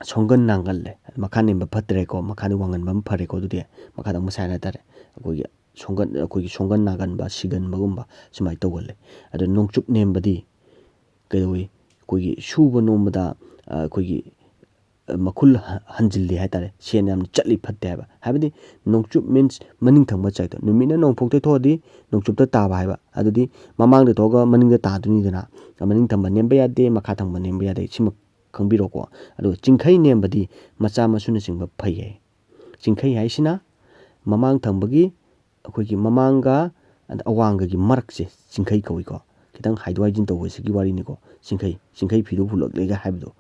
ꯁꯣꯝꯒꯟ ꯅꯥꯒꯜꯂꯦ꯫ ꯃꯈꯥ ꯅꯦꯝꯕ ꯐꯠꯇ꯭ꯔꯦꯀꯣ, ꯃꯈꯥꯗꯤ ꯋꯥꯡꯍꯟꯕ ꯑꯃ ꯐꯔꯦꯀꯣ꯫ ꯑꯗꯨꯗꯤ ꯃꯈꯥꯗ ꯑꯃꯨꯛ ꯁꯥꯏ ꯍꯥꯏꯇꯥꯔꯦ, ꯑꯩꯈꯣꯏꯒꯤ ꯁꯣꯝꯒꯟ, ꯑꯩꯈꯣꯏꯒꯤ ꯁꯣꯝꯒꯟ ꯅꯥꯒꯟꯕ, ꯁꯤꯒꯟꯕꯒꯨꯝꯕ ꯁꯨꯃꯥꯏꯅ ꯇꯧꯒꯜꯂꯦ꯫ ꯑꯗꯣ ꯅꯣꯡꯆꯨꯞ ꯅꯦꯝꯕꯗꯤ ꯀꯩꯗꯧꯏ? ꯑꯩꯈꯣꯏꯒꯤ ꯁꯨꯕ ꯅꯣꯝꯕꯗ, ꯑ, ꯑꯩꯈꯣꯏꯒꯤ, ꯑ, ꯃꯈꯨꯜ ꯍ-, ꯍꯟꯖꯤꯜꯂꯤ ꯍꯥꯏ ꯇꯥꯔꯦ, ꯁꯦꯟ ꯌꯥꯝꯅ ꯆꯠꯂꯤ, ꯐꯠꯇꯦ ꯍꯥꯏꯕ꯫ ꯍꯥꯏꯕꯗꯤ ꯅꯣꯡꯆꯨꯞ means ꯃꯅꯤꯡ ꯊꯪꯕ ꯁꯥꯏꯠꯇꯣ, ꯅꯨꯃꯤꯠꯅ ꯅꯣꯡꯄꯣꯛꯇꯩ ꯊꯣꯛꯑꯗꯤ ꯅꯣꯡꯆꯨꯞꯇ ꯇꯥꯕ ꯍꯥꯏꯕ꯫ ꯑꯗꯨꯗꯤ ꯃꯃꯥꯡꯗ ꯊꯣꯛꯑꯒ ꯃꯅꯤꯡꯗ ꯇꯥꯗꯣꯏꯅꯤꯗꯅ, ꯃꯅꯤꯡ ꯊꯪꯕ ꯅꯦꯝꯕ ꯌꯥꯗꯦ, ꯃꯈꯥ ꯊꯪꯕ ꯅꯦꯝꯕ ꯌꯥꯗꯦ, ꯁꯤꯃ ꯈꯪꯕꯤꯔꯣꯀꯣ꯫ ꯑꯗꯨꯒ ꯆꯤꯡꯈꯩ ꯅꯦꯝꯕꯗꯤ ꯃꯆꯥ ꯃꯁꯨꯅꯆꯤꯡꯕ ꯐꯩ ꯍꯥꯏ꯫ ꯆꯤꯡꯈꯩ ꯍꯥꯏꯁꯤꯅ ꯃꯃꯥꯡ ꯊꯪꯕꯒꯤ, ꯑꯩꯈꯣꯏꯒꯤ ꯃꯃꯥꯡꯒ ꯑꯗ ꯑꯋꯥꯡꯒꯒꯤ ꯃꯔꯛꯁꯦ ꯆꯤꯡꯈꯩ ꯀꯧꯏꯀꯣ꯫ ꯈꯤꯇꯪ ꯍꯥꯏꯗꯣꯛ ꯍꯥꯏꯖꯤꯟ ꯇꯧꯕꯁꯤꯒꯤ ꯋꯥꯔꯤꯅꯤꯀꯣ, ꯆꯤꯡꯈꯩ, ꯆꯤꯡꯈꯩ ꯐꯤꯗꯨ ꯍꯨꯜꯂꯛꯂꯦꯒ ꯍꯥꯏꯕꯗꯣ꯫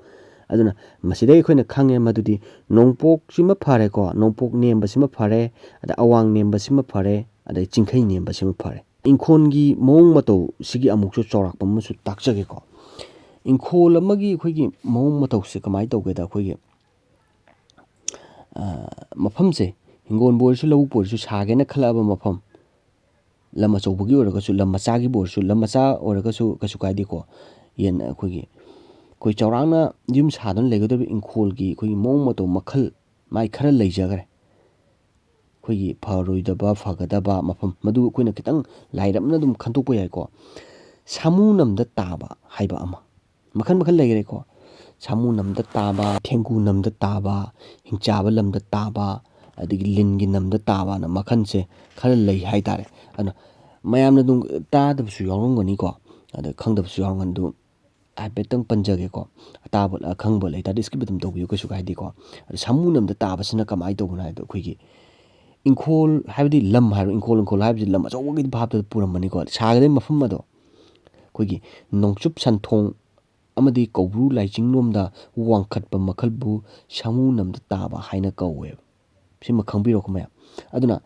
ꯑꯗꯨꯅ ꯃꯁꯤꯗꯩ ꯑꯩꯈꯣꯏꯅ ꯈꯪꯉꯦ ꯃꯗꯨꯗꯤ ꯅꯣꯡꯄꯣꯛꯁꯤꯃ ꯐꯔꯦꯀꯣ, ꯅꯣꯡꯄꯣꯛ ꯅꯦꯝꯕꯁꯤꯃ ꯐꯔꯦ, ꯑꯗ ꯑꯋꯥꯡ ꯅꯦꯝꯕꯁꯤꯃ ꯐꯔꯦ, ꯑꯗꯩ ꯆꯤꯡꯈꯩ ꯅꯦꯝꯕꯁꯤꯃ ꯐꯔꯦ꯫ ꯏꯪꯈꯣꯜꯒꯤ ꯃꯑꯣꯡ ꯃꯇꯧꯁꯤꯒꯤ ꯑꯃꯨꯛꯁꯨ ꯆꯥꯎꯔꯥꯛꯄ ꯑꯃꯁꯨ ꯇꯥꯛꯆꯒꯦꯀꯣ꯫ ꯏꯪꯈꯣꯜ ꯑꯃꯒꯤ ꯑꯩꯈꯣꯏꯒꯤ ꯃꯑꯣꯡ ꯃꯇꯧꯁꯦ ꯀꯃꯥꯏꯅ ꯇꯧꯒꯦꯗ, ꯑꯩꯈꯣꯏꯒꯤ, ꯑ, ꯃꯐꯝꯁꯦ, ꯍꯤꯡꯒꯣꯜꯕꯨ ꯑꯣꯏꯔꯁꯨ ꯂꯧꯕꯨꯛꯄꯨ ꯑꯣꯏꯔꯁꯨ, ꯁꯥꯒꯦꯅ ꯈꯜꯂꯛꯑꯕ ꯃꯐꯝ, ꯂꯝ ꯑꯆꯧꯕꯒꯤ ꯑꯣꯏꯔꯒꯁꯨ, ꯂꯝ ꯃꯆꯥꯒꯤꯕꯨ ꯑꯣꯏꯔꯁꯨ, ꯂꯝ ꯃꯆꯥ ꯑꯣꯏꯔꯒꯁꯨ ꯀꯩꯁꯨ ꯀꯥꯏꯗꯦꯀꯣ꯫ ꯌꯦꯟ ꯑꯩꯈꯣꯏꯒꯤ, ꯑꯩꯈꯣꯏ ꯆꯥꯎꯔꯥꯛꯅ ꯌꯨꯝ ꯁꯥꯗꯨꯅ ꯂꯩꯒꯗꯧꯔꯤꯕ ꯏꯪꯈꯣꯜꯒꯤ ꯑꯩꯈꯣꯏꯒꯤ ꯃꯑꯣꯡ ꯃꯇꯧ ꯃꯈꯜ ꯃꯥꯏ ꯈꯔ ꯂꯩꯖꯈ꯭ꯔꯦ꯫ ꯑꯩꯈꯣꯏꯒꯤ ꯐꯔꯣꯏꯗꯕ, ꯐꯒꯗꯕ ꯃꯐꯝ, ꯃꯗꯨ ꯑꯩꯈꯣꯏꯅ ꯈꯤꯇꯪ ꯂꯥꯏꯔꯞꯅ ꯑꯗꯨꯝ ꯈꯟꯗꯣꯛꯄ ꯌꯥꯏꯀꯣ꯫ ꯁꯥꯃꯨ ꯅꯝꯗ ꯇꯥꯕ ꯍꯥꯏꯕ ꯑꯃ, ꯃꯈꯜ ꯃꯈꯜ ꯂꯩꯈꯔꯦꯀꯣ꯫ ꯁꯥꯃꯨ ꯅꯝꯗ ꯇꯥꯕ, ꯊꯦꯡꯒꯨ ꯅꯝꯗ ꯇꯥꯕ, ꯍꯤꯡꯆꯥꯕ ꯂꯝꯗ ꯇꯥꯕ, ꯑꯗꯒꯤ ꯂꯤꯟꯒꯤ ꯅꯝꯗ ꯇꯥꯕꯅ ꯃꯈꯜꯁꯦ ꯈꯔ ꯂꯩ ꯍꯥꯏꯇꯥꯔꯦ꯫ ꯑꯗꯨꯅ ꯃꯌꯥꯝꯅ ꯑꯗꯨꯝ ꯇꯥꯗꯕꯁꯨ ꯌꯥꯎꯔꯝꯒꯅꯤꯀꯣ, ꯑꯗ ꯈꯪꯗꯕꯁꯨ ꯌꯥꯎꯔꯝꯒꯅꯤ꯫ ꯑꯗꯨ ꯍꯥꯏꯐꯦꯠꯇꯪ ꯄꯟꯖꯒꯦꯀꯣ꯫ ꯑꯇꯥꯕ ꯑꯈꯪꯕ ꯂꯩꯇꯥꯔꯗꯤ skip ꯑꯗꯨꯝ ꯇꯧꯕꯤꯌꯨ, ꯀꯩꯁꯨ ꯀꯥꯏꯗꯦꯀꯣ꯫ ꯑꯗꯣ ꯁꯥꯃꯨ ꯅꯝꯗ ꯇꯥꯕꯁꯤꯅ ꯀꯃꯥꯏꯅ ꯇꯧꯕꯅꯣ ꯍꯥꯏꯕꯗꯣ, ꯑꯩꯈꯣꯏꯒꯤ ꯏꯪꯈꯣꯜ ꯍꯥꯏꯕꯗꯤ ꯂꯝ ꯍꯥꯏꯔꯣ, ꯏꯪꯈꯣꯜ, ꯏꯪꯈꯣꯜ ꯍꯥꯏꯕꯁꯤ ꯂꯝ ꯑꯆꯧꯕꯒꯤ ꯚꯥꯞꯇ ꯄꯨꯔꯝꯕꯅꯤꯀꯣ꯫ ꯁꯥꯒꯗꯕ ꯃꯐꯝ ꯑꯗꯣ ꯑꯩꯈꯣꯏꯒꯤ ꯅꯣꯡꯆꯨꯞ ꯁꯟꯊꯣꯡ ꯑꯃꯗꯤ ꯀꯧꯕ꯭ꯔꯨ ꯂꯥꯏꯖꯤꯡꯂꯣꯝꯗ ꯋꯥꯡꯈꯠꯄ ꯃꯈꯜꯕꯨ ꯁꯥꯃꯨ ꯅꯝꯗ ꯇꯥꯕ ꯍꯥꯏꯅ ꯀꯧꯋꯦꯕ꯫ ꯁꯤꯃ ꯈꯪꯕꯤꯔꯣꯀꯣ ꯃꯌꯥꯝ꯫ ꯑꯗꯨꯅ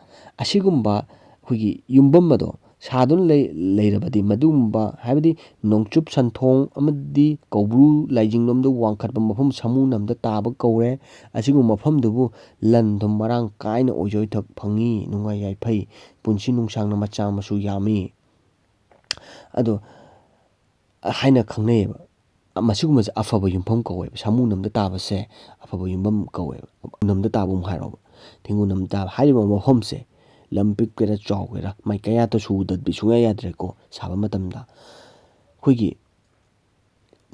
ꯑꯁꯤꯒꯨꯝꯕ ꯑꯩꯈꯣꯏꯒꯤ ꯌꯨꯝꯐꯝ ꯑꯗꯣ ꯁꯥꯗꯨꯅ ꯂꯩ-, ꯂꯩꯔꯕꯗꯤ ꯃꯗꯨꯒꯨꯝꯕ, ꯍꯥꯏꯕꯗꯤ ꯅꯣꯡꯆꯨꯞ ꯁꯟꯊꯣꯡ ꯑꯃꯗꯤ ꯀꯧꯕ꯭ꯔꯨ ꯂꯥꯏꯖꯤꯡꯂꯣꯝꯗ ꯋꯥꯡꯈꯠꯄ ꯃꯐꯝ ꯁꯥꯃꯨ ꯅꯝꯗ ꯇꯥꯕ ꯀꯧꯔꯦ꯫ ꯑꯁꯤꯒꯨꯝꯕ ꯃꯐꯝꯗꯨꯕꯨ ꯂꯟ ꯊꯨꯝ ꯃꯔꯥꯡ ꯀꯥꯏꯅ ꯑꯣꯏꯖ ꯑꯣꯏꯊꯛ ꯐꯪꯉꯤ, ꯅꯨꯡꯉꯥꯏ ꯌꯥꯏꯐꯩ, ꯄꯨꯟꯁꯤ ꯅꯨꯡꯁꯥꯡꯅ ꯃꯆꯥ ꯃꯁꯨ ꯌꯥꯝꯃꯤ꯫ ꯑꯗꯣ ꯍꯥꯏꯅ ꯈꯪꯅꯩꯌꯦꯕ꯫ ꯃꯁꯤꯒꯨꯝꯕꯁꯦ ꯑꯐꯕ ꯌꯨꯝꯐꯝ ꯀꯧꯋꯦꯕ꯫ ꯁꯥꯃꯨ ꯅꯝꯗ ꯇꯥꯕꯁꯦ ꯑꯐꯕ ꯌꯨꯝꯐꯝ ꯀꯧꯋꯦꯕ꯫ ꯅꯝꯗ ꯇꯥꯕ ꯑꯃꯨꯛ ꯍꯥꯏꯔꯛꯑꯣꯕ꯫ ꯊꯦꯡꯒꯨ ꯅꯝꯗ ꯇꯥꯕ ꯍꯥꯏꯔꯤꯕ ꯃꯐꯝꯁꯦ ꯂꯝ ꯄꯤꯛꯀꯦꯔꯥ ꯆꯥꯎꯒꯦꯔꯥ ꯃꯥꯏꯀꯩ ꯑꯃꯠꯇ ꯁꯨꯗꯕꯤ ꯁꯨꯡꯌꯥ ꯌꯥꯗ꯭ꯔꯦꯀꯣ ꯁꯥꯕ ꯃꯇꯝꯗ꯫ ꯑꯩꯈꯣꯏꯒꯤ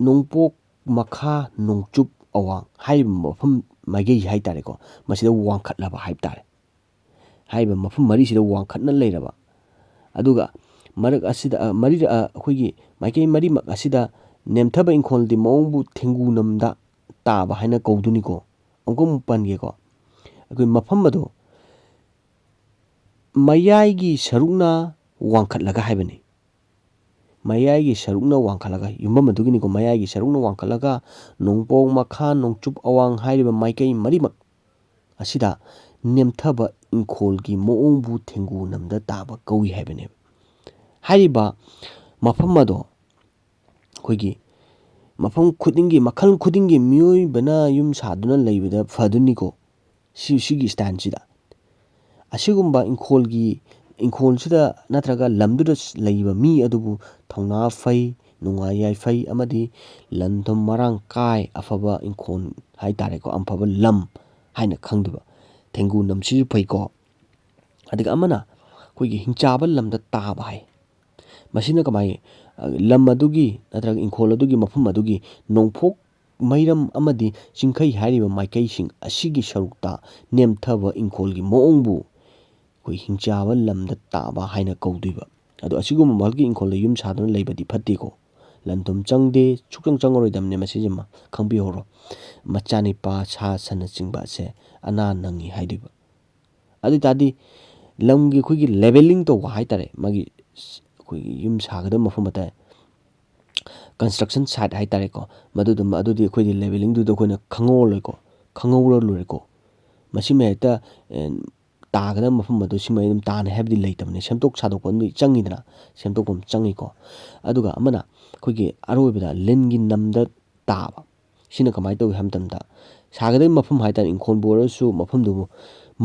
ꯅꯣꯡꯄꯣꯛ, ꯃꯈꯥ, ꯅꯣꯡꯆꯨꯞ, ꯑꯋꯥꯡ ꯍꯥꯏꯔꯤꯕ ꯃꯐꯝ ꯃꯥꯏꯀꯩ ꯍꯥꯏ ꯇꯥꯔꯦꯀꯣ, ꯃꯁꯤꯗ ꯋꯥꯡꯈꯠꯂꯕ ꯍꯥꯏꯕ ꯇꯥꯔꯦ꯫ ꯍꯥꯏꯔꯤꯕ ꯃꯐꯝ ꯃꯔꯤꯁꯤꯗ ꯋꯥꯡꯈꯠꯅ ꯂꯩꯔꯕ, ꯑꯗꯨꯒ ꯃꯔꯛ ꯑꯁꯤꯗ, ꯑ, ꯃꯔꯤ-, ꯑ, ꯑꯩꯈꯣꯏꯒꯤ ꯃꯥꯏꯀꯩ ꯃꯔꯤꯃꯛ ꯑꯁꯤꯗ ꯅꯦꯝꯊꯕ ꯏꯪꯈꯣꯜꯗꯤ ꯃꯑꯣꯡꯕꯨ ꯊꯦꯡꯒꯨ ꯅꯝꯗ ꯇꯥꯕ ꯍꯥꯏꯅ ꯀꯧꯗꯣꯏꯅꯤꯀꯣ꯫ ꯑꯃꯨꯛꯀ ꯑꯃꯨꯛ ꯄꯟꯒꯦꯀꯣ꯫ ꯑꯩꯈꯣꯏ ꯃꯐꯝ ꯑꯗꯣ ꯃꯌꯥꯏꯒꯤ ꯁꯔꯨꯛꯅ ꯋꯥꯡꯈꯠꯂꯒ ꯍꯥꯏꯕꯅꯤ꯫ ꯃꯌꯥꯏꯒꯤ ꯁꯔꯨꯛꯅ ꯋꯥꯡꯈꯠꯂꯒ, ꯌꯨꯝꯐꯝ ꯑꯗꯨꯒꯤꯅꯤꯀꯣ, ꯃꯌꯥꯏꯒꯤ ꯁꯔꯨꯛꯅ ꯋꯥꯡꯈꯠꯂꯒ ꯅꯣꯡꯄꯣꯛ, ꯃꯈꯥ, ꯅꯣꯡꯆꯨꯞ, ꯑꯋꯥꯡ ꯍꯥꯏꯔꯤꯕ ꯃꯥꯏꯀꯩ ꯃꯔꯤꯃꯛ ꯑꯁꯤꯗ ꯅꯦꯝꯊꯕ ꯏꯪꯈꯣꯜꯒꯤ ꯃꯑꯣꯡꯕꯨ ꯊꯦꯡꯒꯨ ꯅꯝꯗ ꯇꯥꯕ ꯀꯧꯏ ꯍꯥꯏꯕꯅꯦꯕ꯫ ꯍꯥꯏꯔꯤꯕ ꯃꯐꯝ ꯑꯗꯣ ꯑꯩꯈꯣꯏꯒꯤ ꯃꯐꯝ ꯈꯨꯗꯤꯡꯒꯤ, ꯃꯈꯜ ꯈꯨꯗꯤꯡꯒꯤ ꯃꯤꯑꯣꯏꯕꯅ ꯌꯨꯝ ꯁꯥꯗꯨꯅ ꯂꯩꯕꯗ ꯐꯗꯣꯏꯅꯤꯀꯣ꯫ ꯁꯤ, ꯁꯤꯒꯤ ꯁ꯭ꯇꯥꯏꯜꯁꯤꯗ꯫ ꯑꯁꯤꯒꯨꯝꯕ ꯏꯪꯈꯣꯜꯒꯤ, ꯏꯪꯈꯣꯜꯁꯤꯗ ꯅꯠꯇ꯭ꯔꯒ ꯂꯝꯗꯨꯗ ꯂꯩꯕ ꯃꯤ ꯑꯗꯨꯕꯨ ꯊꯧꯅꯥ ꯐꯩ, ꯅꯨꯡꯉꯥꯏ ꯌꯥꯏꯐꯩ ꯑꯃꯗꯤ ꯂꯟ ꯊꯨꯝ ꯃꯔꯥꯡ ꯀꯥꯏ, ꯑꯐꯕ ꯏꯪꯈꯣꯜ ꯍꯥꯏ ꯇꯥꯔꯦꯀꯣ, ꯑꯐꯕ ꯂꯝ ꯍꯥꯏꯅ ꯈꯪꯗꯣꯏꯕ꯫ ꯊꯦꯡꯒꯨ ꯅꯝꯁꯤꯁꯨ ꯐꯩꯀꯣ꯫ ꯑꯗꯨꯒ ꯑꯃꯅ ꯑꯩꯈꯣꯏꯒꯤ ꯍꯤꯡꯆꯥꯕ ꯂꯝꯗ ꯇꯥꯕ ꯍꯥꯏ꯫ ꯃꯁꯤꯅ ꯀꯃꯥꯏ, ꯑ, ꯂꯝ ꯑꯗꯨꯒꯤ ꯅꯠꯇ꯭ꯔꯒ ꯏꯪꯈꯣꯜ ꯑꯗꯨꯒꯤ ꯃꯐꯝ ꯑꯗꯨꯒꯤ ꯅꯣꯡꯄꯣꯛ ꯃꯩꯔꯝ ꯑꯃꯗꯤ ꯆꯤꯡꯈꯩ ꯍꯥꯏꯔꯤꯕ ꯃꯥꯏꯀꯩꯁꯤꯡ ꯑꯁꯤꯒꯤ ꯁꯔꯨꯛꯇ ꯅꯦꯝꯊꯕ ꯏꯪꯈꯣꯜꯒꯤ ꯃꯑꯣꯡꯕꯨ ꯑꯩꯈꯣꯏ ꯍꯤꯡꯆꯥꯕ ꯂꯝꯗ ꯇꯥꯕ ꯍꯥꯏꯅ ꯀꯧꯗꯣꯏꯕ꯫ ꯑꯗꯣ ꯑꯁꯤꯒꯨꯝꯕ ꯃꯈꯜꯒꯤ ꯏꯪꯈꯣꯜꯗ ꯌꯨꯝ ꯁꯥꯗꯨꯅ ꯂꯩꯕꯗꯤ ꯐꯠꯇꯦꯀꯣ꯫ ꯂꯟ ꯊꯨꯝ ꯆꯪꯗꯦ, ꯁꯨꯛꯆꯪ ꯆꯪꯉꯔꯣꯏꯗꯕꯅꯦ꯫ ꯃꯁꯤꯁꯤꯃ ꯈꯪꯕꯤꯍꯧꯔꯣ꯫ ꯃꯆꯥ ꯅꯤꯄꯥ, ꯁꯥ ꯁꯟꯅꯆꯤꯡꯕ ꯑꯁꯦ ꯑꯅꯥ ꯅꯪꯉꯤ ꯍꯥꯏꯗꯣꯏꯕ꯫ ꯑꯗꯨ ꯑꯣꯏ ꯇꯥꯔꯗꯤ ꯂꯝꯒꯤ ꯑꯩꯈꯣꯏꯒꯤ ꯂꯦꯕꯦꯂꯤꯡ ꯇꯧꯕ ꯍꯥꯏ ꯇꯥꯔꯦ, ꯃꯥꯒꯤ ꯑꯩꯈꯣꯏꯒꯤ ꯌꯨꯝ ꯁꯥꯒꯗꯕ ꯃꯐꯝ ꯍꯥꯏ ꯇꯥꯔꯦ, ꯀꯟꯁꯇ꯭ꯔꯛꯁꯟ ꯁꯥꯏꯠ ꯍꯥꯏ ꯇꯥꯔꯦꯀꯣ, ꯃꯗꯨꯗꯨꯃ, ꯑꯗꯨꯗꯤ ꯑꯩꯈꯣꯏꯗꯤ ꯂꯦꯕꯦꯂꯤꯡꯗꯨꯗ ꯑꯩꯈꯣꯏꯅ ꯈꯪꯍꯧꯔ ꯂꯣꯏꯀꯣ, ꯈꯪꯍꯧꯔ ꯂꯣꯏꯔꯦꯀꯣ꯫ ꯃꯁꯤꯃ ꯍꯦꯛꯇ, ꯑꯦ, ꯇꯥꯒꯗꯕ ꯃꯐꯝ ꯑꯗꯨ ꯁꯤꯃ ꯑꯗꯨꯝ ꯇꯥꯅꯤ ꯍꯥꯏꯕꯗꯤ ꯂꯩꯇꯕꯅꯤ꯫ ꯁꯦꯝꯗꯣꯛ ꯁꯥꯗꯣꯛꯄ ꯑꯃꯗꯤ ꯆꯪꯉꯤꯗꯅ, ꯁꯦꯝꯗꯣꯛꯄ ꯑꯃ ꯆꯪꯉꯤꯀꯣ꯫ ꯑꯗꯨꯒ ꯑꯃꯅ ꯑꯩꯈꯣꯏꯒꯤ ꯑꯔꯣꯏꯕꯗ ꯂꯤꯟꯒꯤ ꯅꯝꯗ ꯇꯥꯕ꯫ ꯁꯤꯅ ꯀꯃꯥꯏꯅ ꯇꯧꯏ ꯍꯥꯏꯕ ꯃꯇꯝꯗ, ꯁꯥꯒꯗꯕ ꯃꯐꯝ ꯍꯥꯏ ꯇꯥꯔꯦ, ꯏꯪꯈꯣꯜꯕꯨ ꯑꯣꯏꯔꯁꯨ, ꯃꯐꯝꯗꯨꯕꯨ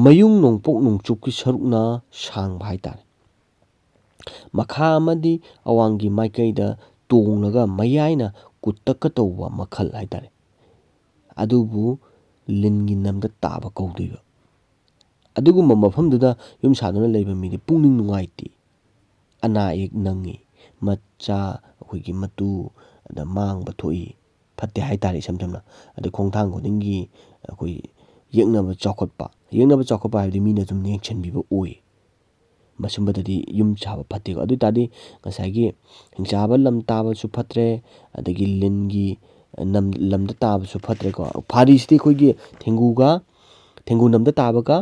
ꯃꯌꯨꯡ ꯅꯣꯡꯄꯣꯛ ꯅꯣꯡꯆꯨꯞꯀꯤ ꯁꯔꯨꯛꯅ ꯁꯥꯡꯕ ꯍꯥꯏ ꯇꯥꯔꯦ꯫ ꯃꯈꯥ ꯑꯃꯗꯤ ꯑꯋꯥꯡꯒꯤ ꯃꯥꯏꯀꯩꯗ ꯇꯣꯡꯂꯒ ꯃꯌꯥꯏꯅ ꯀꯨꯠꯇꯛꯀ ꯇꯧꯕ ꯃꯈꯜ ꯍꯥꯏ ꯇꯥꯔꯦ, ꯑꯗꯨꯕꯨ ꯂꯤꯟꯒꯤ ꯅꯝꯗ ꯇꯥꯕ ꯀꯧꯗꯣꯏꯕ꯫ ꯑꯗꯨꯒꯨꯝꯕ ꯃꯐꯝꯗꯨꯗ ꯌꯨꯝ ꯁꯥꯗꯨꯅ ꯂꯩꯕ ꯃꯤꯗꯤ ꯄꯨꯛꯅꯤꯡ ꯅꯨꯡꯉꯥꯏꯇꯦ, ꯑꯅꯥ ꯑꯌꯦꯛ ꯅꯪꯉꯤ, ꯃꯆꯥ ꯑꯩꯈꯣꯏꯒꯤ ꯃꯇꯨ ꯑꯗ ꯃꯥꯡꯕ ꯊꯣꯛꯏ, ꯐꯠꯇꯦ ꯍꯥꯏ ꯇꯥꯔꯦ ꯏꯁꯝ ꯁꯝꯅ꯫ ꯑꯗꯩ ꯈꯣꯡꯊꯥꯡ ꯈꯨꯗꯤꯡꯒꯤ ꯑꯩꯈꯣꯏ ꯌꯦꯛꯅꯕ ꯆꯥꯎꯈꯠꯄ, ꯌꯦꯛꯅꯕ ꯆꯥꯎꯈꯠꯄ ꯍꯥꯏꯕꯗꯤ ꯃꯤꯅ ꯑꯗꯨꯝ ꯌꯦꯡꯁꯤꯟꯕꯤꯕ ꯑꯣꯏ꯫ ꯃꯁꯨꯝꯕꯗꯗꯤ ꯌꯨꯝ ꯁꯥꯕ ꯐꯠꯇꯦꯀꯣ꯫ ꯑꯗꯨ ꯑꯣꯏ ꯇꯥꯔꯗꯤ ꯉꯁꯥꯏꯒꯤ ꯍꯤꯡꯆꯥꯕ ꯂꯝ ꯇꯥꯕꯁꯨ ꯐꯠꯇ꯭ꯔꯦ, ꯑꯗꯒꯤ ꯂꯤꯟꯒꯤ ꯅꯝ-, ꯂꯝꯗ ꯇꯥꯕꯁꯨ ꯐꯠꯇ꯭ꯔꯦꯀꯣ꯫ ꯐꯥꯔꯤꯁꯤꯗꯤ ꯑꯩꯈꯣꯏꯒꯤ ꯊꯦꯡꯒꯨꯒ, ꯊꯦꯡꯒꯨ ꯅꯝꯗ ꯇꯥꯕꯒ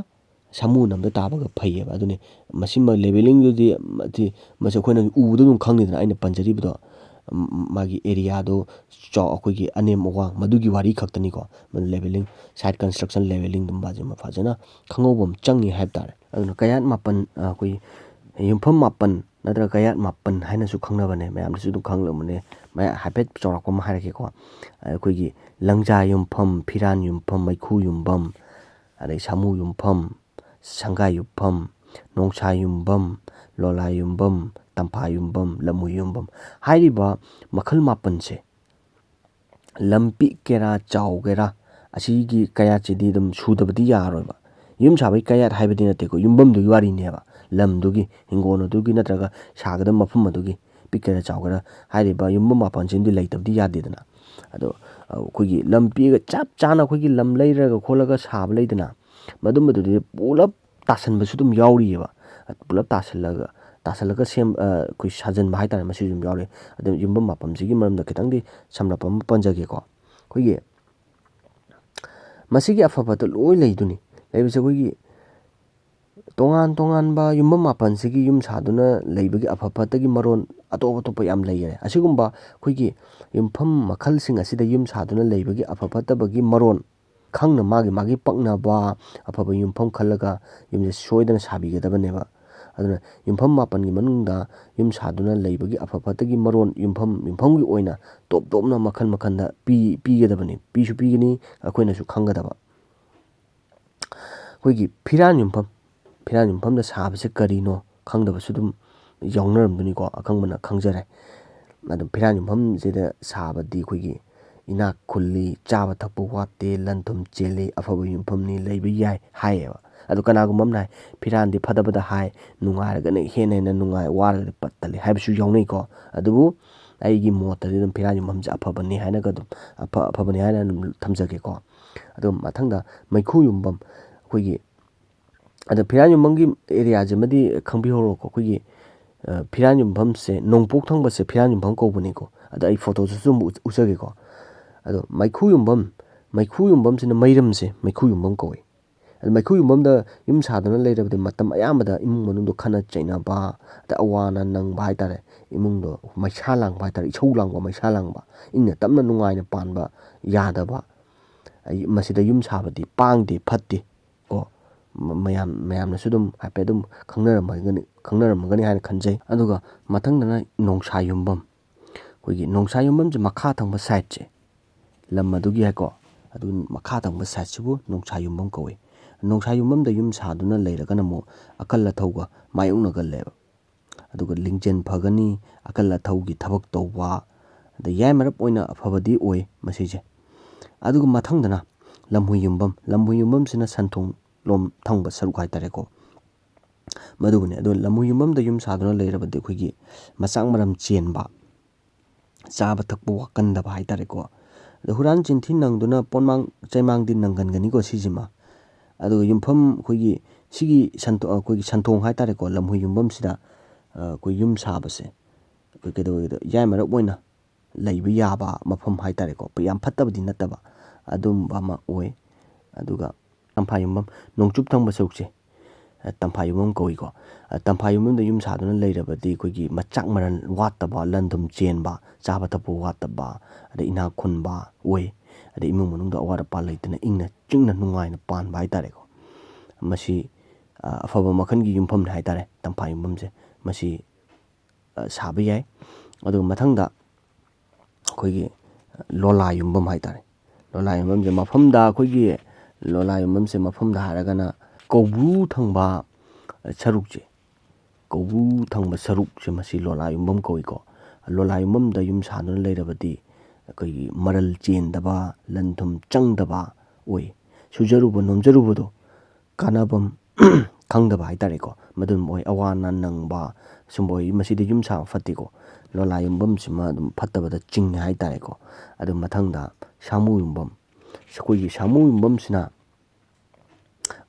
ꯁꯥꯃꯨ ꯅꯝꯗ ꯇꯥꯕꯒ ꯐꯩꯌꯦꯕ꯫ ꯑꯗꯨꯅꯤ ꯃꯁꯤꯃ ꯂꯦꯕꯦꯂꯤꯡꯗꯨꯗꯤ ꯃꯁꯤ, ꯃꯁꯤ ꯑꯩꯈꯣꯏꯅ ꯎꯕꯗ ꯑꯗꯨꯝ ꯈꯪꯉꯤꯗꯅ, ꯑꯩꯅ ꯄꯟꯖꯔꯤꯕꯗꯣ, ꯃꯥꯒꯤ ꯑꯦꯔꯤꯌꯥꯗꯣ ꯆꯥꯎ-, ꯑꯩꯈꯣꯏꯒꯤ ꯑꯅꯦꯝ ꯑꯋꯥꯡ ꯃꯗꯨꯒꯤ ꯋꯥꯔꯤ ꯈꯛꯇꯅꯤꯀꯣ꯫ ꯂꯦꯕꯦꯂꯤꯡ, ꯁꯥꯏꯠ ꯀꯟꯁꯇ꯭ꯔꯛꯁꯟ ꯂꯦꯕꯦꯂꯤꯡꯗꯨꯝꯕꯁꯤꯃ ꯐꯖꯅ ꯈꯪꯍꯧꯕ ꯑꯃ ꯆꯪꯉꯤ ꯍꯥꯏꯕ ꯇꯥꯔꯦ꯫ ꯑꯗꯨꯅ ꯀꯌꯥꯠ ꯃꯥꯄꯟ, ꯑ, ꯑꯩꯈꯣꯏꯒꯤ ꯌꯨꯝꯐꯝ ꯃꯥꯄꯟ ꯅꯠꯇ꯭ꯔꯒ ꯀꯌꯥꯠ ꯃꯥꯄꯟ ꯍꯥꯏꯅꯁꯨ ꯈꯪꯅꯕꯅꯦ, ꯃꯌꯥꯝꯅꯁꯨ ꯑꯗꯨꯝ ꯈꯪꯂꯝꯒꯅꯤ꯫ ꯃꯌꯥ-, ꯍꯥꯏꯐꯦꯠ ꯆꯥꯎꯔꯥꯛꯄ ꯑꯃ ꯍꯥꯏꯔꯛꯀꯦꯀꯣ꯫ ꯑꯩꯈꯣꯏꯒꯤ ꯂꯪꯖꯥ ꯌꯨꯝꯐꯝ, ꯐꯤꯔꯥꯟ ꯌꯨꯝꯐꯝ, ꯃꯩꯈꯨ ꯌꯨꯝꯐꯝ, ꯑꯗꯩ ꯁꯥꯃꯨ ꯌꯨꯝꯐꯝ, ꯁꯪꯒꯥꯏ ꯌꯨꯝꯐꯝ, ꯅꯣꯡꯁꯥ ꯌꯨꯝꯐꯝ, ꯂꯣꯂꯥ ꯌꯨꯝꯐꯝ, ꯇꯝꯐꯥ ꯌꯨꯝꯐꯝ, ꯂꯝꯃꯨ ꯌꯨꯝꯐꯝ ꯍꯥꯏꯔꯤꯕ ꯃꯈꯜ ꯃꯥꯄꯟꯁꯦ ꯂꯝ ꯄꯤꯛꯀꯦꯔꯥ ꯆꯥꯎꯒꯦꯔꯥ, ꯑꯁꯤꯒꯤ ꯀꯌꯥꯠꯁꯤꯗꯤ ꯑꯗꯨꯝ ꯁꯨꯗꯕꯗꯤ ꯌꯥꯔꯣꯏꯕ꯫ ꯌꯨꯝ ꯁꯥꯕꯒꯤ ꯀꯌꯥꯠ ꯍꯥꯏꯕꯗꯤ ꯅꯠꯇꯦꯀꯣ, ꯌꯨꯝꯐꯝꯗꯨꯒꯤ ꯋꯥꯔꯤꯅꯦꯕ꯫ ꯂꯝꯗꯨꯒꯤ, ꯍꯤꯡꯒꯣꯜ ꯑꯗꯨꯒꯤ ꯅꯠꯇ꯭ꯔꯒ ꯁꯥꯒꯗꯕ ꯃꯐꯝ ꯑꯗꯨꯒꯤ, ꯄꯤꯛꯀꯦꯔꯥ ꯆꯥꯎꯒꯦꯔꯥ, ꯍꯥꯏꯔꯤꯕ ꯌꯨꯝꯐꯝ ꯃꯥꯄꯟꯁꯤꯃꯗꯤ ꯂꯩꯇꯕꯗꯤ ꯌꯥꯗꯦꯗꯅ꯫ ꯑꯗꯣ ꯑꯩꯈꯣꯏꯒꯤ ꯂꯝ ꯄꯤꯛꯑꯒ ꯆꯞ ꯆꯥꯅ ꯑꯩꯈꯣꯏꯒꯤ ꯂꯝ ꯂꯩꯔꯒ ꯈꯣꯠꯂꯒ ꯁꯥꯕ ꯂꯩꯗꯅ, ꯃꯗꯨꯝꯕꯗꯨꯗꯤ ꯄꯨꯂꯞ ꯇꯥꯁꯟꯕꯁꯨ ꯑꯗꯨꯝ ꯌꯥꯎꯔꯤꯑꯕ꯫ ꯄꯨꯂꯞ ꯇꯥꯁꯜꯂꯒ, ꯇꯥꯁꯜꯂꯒ ꯁꯦꯝ-, ꯑ, ꯑꯩꯈꯣꯏ ꯁꯥꯖꯟꯕ ꯍꯥꯏꯇꯥꯔꯦ, ꯃꯁꯤꯁꯨ ꯑꯗꯨꯝ ꯌꯥꯎꯔꯤ꯫ ꯑꯗꯨ ꯌꯨꯝꯐꯝ ꯃꯥꯄꯟꯁꯤꯒꯤ ꯃꯔꯝꯗ ꯈꯤꯇꯪꯗꯤ ꯁꯝꯂꯞꯄ ꯑꯃ ꯄꯟꯖꯒꯦꯀꯣ꯫ ꯑꯩꯈꯣꯏꯒꯤ ꯃꯁꯤꯒꯤ ꯑꯐ ꯐꯠꯇ ꯂꯣꯏ ꯂꯩꯗꯨꯅꯤ꯫ ꯂꯩꯕꯁꯦ ꯑꯩꯈꯣꯏꯒꯤ ꯇꯣꯉꯥꯟ ꯇꯣꯉꯥꯟꯕ ꯌꯨꯝꯐꯝ ꯃꯥꯄꯟꯁꯤꯒꯤ ꯌꯨꯝ ꯁꯥꯗꯨꯅ ꯂꯩꯕꯒꯤ ꯑꯐ ꯐꯠꯇꯒꯤ ꯃꯔꯣꯟ ꯑꯇꯣꯞ ꯑꯇꯣꯞꯄ ꯌꯥꯝ ꯂꯩꯈꯔꯦ꯫ ꯑꯁꯤꯒꯨꯝꯕ ꯑꯩꯈꯣꯏꯒꯤ ꯌꯨꯝꯐꯝ ꯃꯈꯜꯁꯤꯡ ꯑꯁꯤꯗ ꯌꯨꯝ ꯁꯥꯗꯨꯅ ꯂꯩꯕꯒꯤ ꯑꯐ ꯐꯠꯇꯕꯒꯤ ꯃꯔꯣꯟ ꯈꯪꯅ ꯃꯥꯒꯤ ꯃꯥꯒꯤ ꯄꯛꯅꯕ ꯑꯐꯕ ꯌꯨꯝꯐꯝ ꯈꯜꯂꯒ ꯌꯨꯝꯁꯦ ꯁꯣꯏꯗꯅ ꯁꯥꯕꯤꯒꯗꯕꯅꯦꯕ꯫ ꯑꯗꯨꯅ ꯌꯨꯝꯐꯝ ꯃꯥꯄꯟꯒꯤ ꯃꯅꯨꯡꯗ ꯌꯨꯝ ꯁꯥꯗꯨꯅ ꯂꯩꯕꯒꯤ ꯑꯐ ꯐꯠꯇꯒꯤ ꯃꯔꯣꯟ ꯌꯨꯝꯐꯝ ꯌꯨꯝꯐꯝꯒꯤ ꯑꯣꯏꯅ ꯇꯣꯞ ꯇꯣꯞꯅ ꯃꯈꯜ ꯃꯈꯜꯗ ꯄꯤ-, ꯄꯤꯒꯗꯕꯅꯤ, ꯄꯤꯁꯨ ꯄꯤꯒꯅꯤ, ꯑꯩꯈꯣꯏꯅꯁꯨ ꯈꯪꯒꯗꯕ꯫ ꯑꯩꯈꯣꯏꯒꯤ ꯐꯤꯔꯥꯟ ꯌꯨꯝꯐꯝ, ꯐꯤꯔꯥꯟ ꯌꯨꯝꯐꯝꯗ ꯁꯥꯕꯁꯦ ꯀꯔꯤꯅꯣ ꯈꯪꯗꯕꯁꯨ ꯑꯗꯨꯝ ꯌꯥꯎꯅꯔꯝꯗꯣꯏꯅꯤꯀꯣ, ꯑꯈꯪꯕꯅ ꯈꯪꯖꯔꯦ꯫ ꯑꯗꯨꯝ ꯐꯤꯔꯥꯟ ꯌꯨꯝꯐꯝꯁꯤꯗ ꯁꯥꯕꯗꯤ ꯑꯩꯈꯣꯏꯒꯤ ꯏꯅꯥꯛ ꯈꯨꯜꯂꯤ, ꯆꯥꯕ ꯊꯛꯄ ꯋꯥꯠꯇꯦ, ꯂꯟ ꯊꯨꯝ ꯆꯦꯜꯂꯤ, ꯑꯐꯕ ꯌꯨꯝꯐꯝꯅꯤ, ꯂꯩꯕ ꯌꯥꯏ ꯍꯥꯏꯌꯦꯕ꯫ ꯑꯗꯣ ꯀꯅꯥꯒꯨꯝꯕ ꯑꯃꯅ ꯍꯥꯏ, "ꯐꯤꯔꯥꯟꯗꯤ ꯐꯠꯇꯕꯗ ꯍꯥꯏ, ꯅꯨꯡꯉꯥꯏꯔꯒꯅ ꯍꯦꯟꯅ ꯍꯦꯟꯅ ꯅꯨꯡꯉꯥꯏ, ꯋꯥꯔꯒꯗꯤ ꯄꯠꯇꯜꯂꯤ" ꯍꯥꯏꯕꯁꯨ ꯌꯥꯎꯅꯩꯀꯣ꯫ ꯑꯗꯨꯕꯨ ꯑꯩꯒꯤ ꯃꯣꯠꯇꯗꯤ ꯑꯗꯨꯝ ꯐꯤꯔꯥꯟ ꯌꯨꯝꯐꯝꯁꯦ ꯑꯐꯕꯅꯤ ꯍꯥꯏꯅꯒ ꯑꯗꯨꯝ, ꯑꯐ-, ꯑꯐꯕꯅꯤ ꯍꯥꯏꯅ ꯑꯗꯨꯝ ꯊꯝꯖꯒꯦꯀꯣ꯫ ꯑꯗꯨꯒ ꯃꯊꯪꯗ ꯃꯩꯈꯨ ꯌꯨꯝꯐꯝ, ꯑꯩꯈꯣꯏꯒꯤ ꯑꯗ ꯐꯤꯔꯥꯟ ꯌꯨꯝꯐꯝꯒꯤ ꯑꯦꯔꯤꯌꯥꯁꯤꯃꯗꯤ ꯈꯪꯕꯤꯍꯧꯔꯣꯀꯣ꯫ ꯑꯩꯈꯣꯏꯒꯤ, ꯑ, ꯐꯤꯔꯥꯟ ꯌꯨꯝꯐꯝꯁꯦ, ꯅꯣꯡꯄꯣꯛ ꯊꯪꯕꯁꯦ ꯐꯤꯔꯥꯟ ꯌꯨꯝꯐꯝ ꯀꯧꯕꯅꯤꯀꯣ꯫ ꯑꯗ ꯑꯩ ꯐꯣꯇꯣꯗꯨꯁꯨ ꯑꯃꯨꯛ ꯎꯠ-, ꯎꯠꯆꯒꯦꯀꯣ꯫ ꯑꯗꯣ ꯃꯩꯈꯨ ꯌꯨꯝꯐꯝ, ꯃꯩꯈꯨ ꯌꯨꯝꯐꯝꯁꯤꯅ ꯃꯩꯔꯝꯁꯦ ꯃꯩꯈꯨ ꯌꯨꯝꯐꯝ ꯀꯧꯏ꯫ ꯑꯗ ꯃꯩꯈꯨ ꯌꯨꯝꯐꯝꯗ ꯌꯨꯝ ꯁꯥꯗꯨꯅ ꯂꯩꯔꯕꯗꯤ ꯃꯇꯝ ꯑꯌꯥꯝꯕꯗ ꯏꯃꯨꯡ ꯃꯅꯨꯡꯗꯣ ꯈꯠꯅ ꯆꯩꯅꯕ, ꯑꯗ ꯑꯋꯥ ꯑꯅꯥ ꯅꯪꯕ ꯍꯥꯏꯇꯥꯔꯦ, ꯏꯃꯨꯡꯗꯣ ꯃꯩꯁꯥ ꯂꯥꯡꯕ ꯍꯥꯏꯇꯥꯔꯦ, ꯏꯁꯧ ꯂꯥꯡꯕ, ꯃꯩꯁꯥ ꯂꯥꯡꯕ, ꯏꯪꯅ ꯇꯞꯅ ꯅꯨꯡꯉꯥꯏꯅ ꯄꯥꯟꯕ ꯌꯥꯗꯕ, ꯑꯩ ꯃꯁꯤꯗ ꯌꯨꯝ ꯁꯥꯕꯗꯤ ꯄꯥꯡꯗꯦ, ꯐꯠꯇꯦ ꯀꯣ꯫ ꯃ-, ꯃꯌꯥꯝ, ꯃꯌꯥꯝꯅꯁꯨ ꯑꯗꯨꯝ ꯍꯥꯏꯐꯦꯠ ꯑꯗꯨꯝ ꯈꯪꯅꯔꯝꯃꯒꯅꯤ, ꯈꯪꯅꯔꯝꯃꯒꯅꯤ ꯍꯥꯏꯅ ꯈꯟꯖꯩ꯫ ꯑꯗꯨꯒ ꯃꯊꯪꯗꯅ ꯅꯣꯡꯁꯥ ꯌꯨꯝꯐꯝ꯫ ꯑꯩꯈꯣꯏꯒꯤ ꯅꯣꯡꯁꯥ ꯌꯨꯝꯐꯝꯁꯦ ꯃꯈꯥ ꯊꯪꯕ ꯁꯥꯏꯠꯁꯦ, ꯂꯝ ꯑꯗꯨꯒꯤ ꯍꯥꯏꯀꯣ, ꯑꯗꯨ ꯃꯈꯥ ꯊꯪꯕ ꯁꯥꯏꯠꯁꯤꯕꯨ ꯅꯣꯡꯁꯥ ꯌꯨꯝꯐꯝ ꯀꯧꯏ꯫ ꯅꯣꯡꯁꯥ ꯌꯨꯝꯐꯝꯗ ꯌꯨꯝ ꯁꯥꯗꯨꯅ ꯂꯩꯔꯒꯅ ꯑꯃꯨꯛ ꯑꯀꯜ ꯑꯊꯧꯒ ꯃꯥꯌꯣꯛꯅꯒꯜꯂꯦꯕ꯫ ꯑꯗꯨꯒ ꯂꯤꯡꯖꯦꯜ ꯐꯒꯅꯤ, ꯑꯀꯜ ꯑꯊꯧꯒꯤ ꯊꯕꯛ ꯇꯧꯕ, ꯑꯗ ꯌꯥꯏꯃꯔꯞ ꯑꯣꯏꯅ ꯑꯐꯕꯗꯤ ꯑꯣꯏ ꯃꯁꯤꯁꯦ꯫ ꯑꯗꯨꯒ ꯃꯊꯪꯗꯅ ꯂꯝꯍꯨꯏ ꯌꯨꯝꯐꯝ꯫ ꯂꯝꯍꯨꯏ ꯌꯨꯝꯐꯝꯁꯤꯅ ꯁꯟꯊꯣꯡ, ꯂꯣꯝ ꯊꯪꯕ ꯁꯔꯨꯛ ꯍꯥꯏꯇꯥꯔꯦꯀꯣ, ꯃꯗꯨꯕꯨꯅꯤ꯫ ꯑꯗꯣ ꯂꯝꯍꯨꯏ ꯌꯨꯝꯐꯝꯗ ꯌꯨꯝ ꯁꯥꯗꯨꯅ ꯂꯩꯔꯕꯗꯤ ꯑꯩꯈꯣꯏꯒꯤ ꯃꯆꯥꯛ ꯃꯔꯝ ꯆꯦꯟꯕ, ꯆꯥꯕ ꯊꯛꯄ ꯋꯥꯀꯟꯗꯕ ꯍꯥꯏꯇꯥꯔꯦꯀꯣ꯫ ꯑꯗꯣ ꯍꯨꯔꯥꯟ ꯆꯤꯟꯊꯤ ꯅꯪꯗꯨꯅ ꯄꯣꯠꯃꯥꯡ ꯆꯩꯃꯥꯡꯗꯤ ꯅꯪꯒꯟꯒꯅꯤꯀꯣ ꯁꯤꯁꯤꯃ꯫ ꯑꯗꯨꯒ ꯌꯨꯝꯐꯝ ꯑꯩꯈꯣꯏꯒꯤ ꯁꯤꯒꯤ ꯁꯟꯊꯣ-, ꯑꯩꯈꯣꯏꯒꯤ ꯁꯟꯊꯣꯡ ꯍꯥꯏꯇꯥꯔꯦꯀꯣ, ꯂꯝꯍꯨꯏ ꯌꯨꯝꯐꯝꯁꯤꯗ, ꯑ, ꯑꯩꯈꯣꯏ ꯌꯨꯝ ꯁꯥꯕꯁꯦ ꯑꯩꯈꯣꯏ ꯀꯩꯗꯧꯋꯦꯗ ꯌꯥꯏꯃꯔꯞ ꯑꯣꯏꯅ ꯂꯩꯕ ꯌꯥꯕ ꯃꯐꯝ ꯍꯥꯏꯇꯥꯔꯦꯀꯣ, ꯌꯥꯝ ꯐꯠꯇꯕꯗꯤ ꯅꯠꯇꯕ ꯑꯗꯨꯝꯕ ꯑꯃ ꯑꯣꯏ꯫ ꯑꯗꯨꯒ ꯇꯝꯐꯥ ꯌꯨꯝꯐꯝ, ꯅꯣꯡꯆꯨꯞ ꯊꯪꯕ ꯁꯔꯨꯛꯁꯦ, ꯑ, ꯇꯝꯐꯥ ꯌꯨꯝꯐꯝ ꯀꯧꯏꯀꯣ꯫ ꯑ, ꯇꯝꯐꯥ ꯌꯨꯝꯐꯝꯗ ꯌꯨꯝ ꯁꯥꯗꯨꯅ ꯂꯩꯔꯕꯗꯤ ꯑꯩꯈꯣꯏꯒꯤ ꯃꯆꯥꯛ ꯃꯔꯜ ꯋꯥꯠꯇꯕ, ꯂꯟ ꯊꯨꯝ ꯆꯦꯟꯕ, ꯆꯥꯕ ꯊꯛꯄ ꯋꯥꯠꯇꯕ, ꯑꯗꯩ ꯏꯅꯥꯛ ꯈꯨꯟꯕ ꯑꯣꯏ꯫ ꯑꯗꯩ ꯏꯃꯨꯡ ꯃꯅꯨꯡꯗ ꯑꯋꯥꯠ ꯑꯄꯥ ꯂꯩꯇꯅ ꯏꯪꯅ ꯆꯤꯛꯅ ꯅꯨꯡꯉꯥꯏꯅ ꯄꯥꯟꯕ ꯍꯥꯏꯇꯥꯔꯦꯀꯣ꯫ ꯃꯁꯤ, ꯑ, ꯑꯐꯕ ꯃꯈꯜꯒꯤ ꯌꯨꯝꯐꯝꯅꯤ ꯍꯥꯏꯇꯥꯔꯦ ꯇꯝꯐꯥ ꯌꯨꯝꯐꯝꯁꯦ꯫ ꯃꯁꯤ ꯑ, ꯁꯥꯕ ꯌꯥꯏ꯫ ꯑꯗꯨꯒ ꯃꯊꯪꯗ ꯑꯩꯈꯣꯏꯒꯤ ꯂꯣꯂꯥ ꯌꯨꯝꯐꯝ ꯍꯥꯏꯇꯥꯔꯦ꯫ ꯂꯣꯂꯥ ꯌꯨꯝꯐꯝꯁꯦ ꯃꯐꯝꯗ ꯑꯩꯈꯣꯏꯒꯤ ꯂꯣꯂꯥ ꯌꯨꯝꯐꯝꯁꯦ ꯃꯐꯝꯗ ꯍꯥꯏꯔꯒꯅ ꯀꯧꯕ꯭ꯔꯨ ꯊꯪꯕ ꯁꯔꯨꯛꯁꯦ, ꯀꯧꯕ꯭ꯔꯨ ꯊꯪꯕ ꯁꯔꯨꯛꯁꯦ ꯃꯁꯤ ꯂꯣꯂꯥ ꯌꯨꯝꯐꯝ ꯀꯧꯏꯀꯣ꯫ ꯂꯣꯂꯥ ꯌꯨꯝꯐꯝꯗ ꯌꯨꯝ ꯁꯥꯗꯨꯅ ꯂꯩꯔꯕꯗꯤ ꯑꯩꯈꯣꯏꯒꯤ ꯃꯔꯜ ꯆꯦꯟꯗꯕ, ꯂꯟ ꯊꯨꯝ ꯆꯪꯗꯕ ꯑꯣꯏ꯫ ꯁꯨꯖꯔꯨꯕ ꯅꯣꯝꯖꯔꯨꯕꯗꯣ ꯀꯥꯟꯅꯐꯝ ꯈꯪꯗꯕ ꯍꯥꯏꯇꯥꯔꯦꯀꯣ꯫ ꯃꯗꯨꯅ ꯃꯣꯏ ꯑꯋꯥ ꯑꯅꯥ ꯅꯪꯕ ꯁꯨꯝꯕ ꯑꯣꯏ꯫ ꯃꯁꯤꯗ ꯌꯨꯝ ꯁꯥꯕ ꯐꯠꯇꯦꯀꯣ꯫ ꯂꯣꯂꯥ ꯌꯨꯝꯐꯝꯁꯤꯃ ꯑꯗꯨꯝ ꯐꯠꯇꯕꯗ ꯆꯤꯡꯉꯦ ꯍꯥꯏꯇꯥꯔꯦꯀꯣ꯫ ꯑꯗꯨ ꯃꯊꯪꯗ ꯁꯥꯃꯨ ꯌꯨꯝꯐꯝ꯫ ꯑꯩꯈꯣꯏꯒꯤ ꯁꯥꯃꯨ ꯌꯨꯝꯐꯝꯁꯤꯅ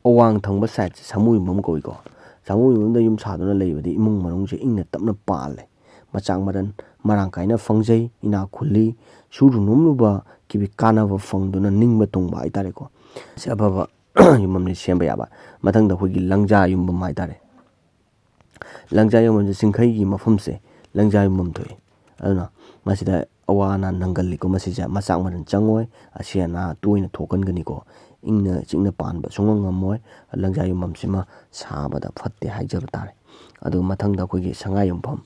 ꯑꯋꯥꯡ ꯊꯪꯕ ꯁꯥꯏꯠꯁꯦ ꯁꯥꯃꯨ ꯌꯨꯝꯐꯝ ꯀꯧꯏꯀꯣ꯫ ꯁꯥꯃꯨ ꯌꯨꯝꯐꯝꯗ ꯌꯨꯝ ꯁꯥꯗꯨꯅ ꯂꯩꯕꯗꯤ ꯏꯃꯨꯡ ꯃꯅꯨꯡꯁꯦ ꯏꯪꯅ ꯇꯞꯅ ꯄꯥꯜꯂꯦ꯫ ꯃꯆꯥꯛ ꯃꯔꯟ ꯃꯔꯥꯡ ꯀꯥꯏꯅ ꯐꯪꯖꯩ, ꯏꯅꯥꯛ ꯈꯨꯜꯂꯤ, ꯁꯨꯔꯨ ꯅꯣꯝꯂꯨꯕꯒꯤ ꯀꯥꯟꯅꯕ ꯐꯪꯗꯨꯅ ꯅꯤꯡꯕ ꯊꯨꯡꯕ ꯍꯥꯏꯇꯥꯔꯦꯀꯣ꯫ ꯁꯤ ꯑꯐꯕ ꯌꯨꯝꯐꯝꯅꯤ ꯁꯦꯝꯕ ꯌꯥꯕ꯫ ꯃꯊꯪꯗ ꯑꯩꯈꯣꯏꯒꯤ ꯂꯪꯖꯥ ꯌꯨꯝꯐꯝ ꯍꯥꯏꯇꯥꯔꯦ꯫ ꯂꯪꯖꯥ ꯌꯨꯝꯐꯝꯁꯦ ꯆꯤꯡꯈꯩꯒꯤ ꯃꯐꯝꯁꯦ ꯂꯪꯖꯥ ꯌꯨꯝꯐꯝ ꯊꯣꯛꯏ꯫ ꯑꯗꯨꯅ ꯃꯁꯤꯗ ꯑꯋꯥ ꯑꯅꯥ ꯅꯪꯒꯜꯂꯤꯀꯣ꯫ ꯃꯁꯤꯁꯦ ꯃꯆꯥꯛ ꯃꯔꯟ ꯆꯪꯉꯣꯏ, ꯑꯁꯤ ꯑꯅꯥ ꯇꯣꯏꯅ ꯊꯣꯛꯀꯟꯒꯅꯤꯀꯣ꯫ ꯏꯪꯅ ꯆꯤꯛꯅ ꯄꯥꯟꯕ ꯁꯨꯡꯉꯝ ꯉꯝꯃꯣꯏ꯫ ꯂꯪꯖꯥ ꯌꯨꯝꯐꯝꯁꯤꯃ ꯁꯥꯕꯗ ꯐꯠꯇꯦ ꯍꯥꯏꯖꯕ ꯇꯥꯔꯦ꯫ ꯑꯗꯨ ꯃꯊꯪꯗ ꯑꯩꯈꯣꯏꯒꯤ ꯁꯉꯥꯏ ꯌꯨꯝꯐꯝ꯫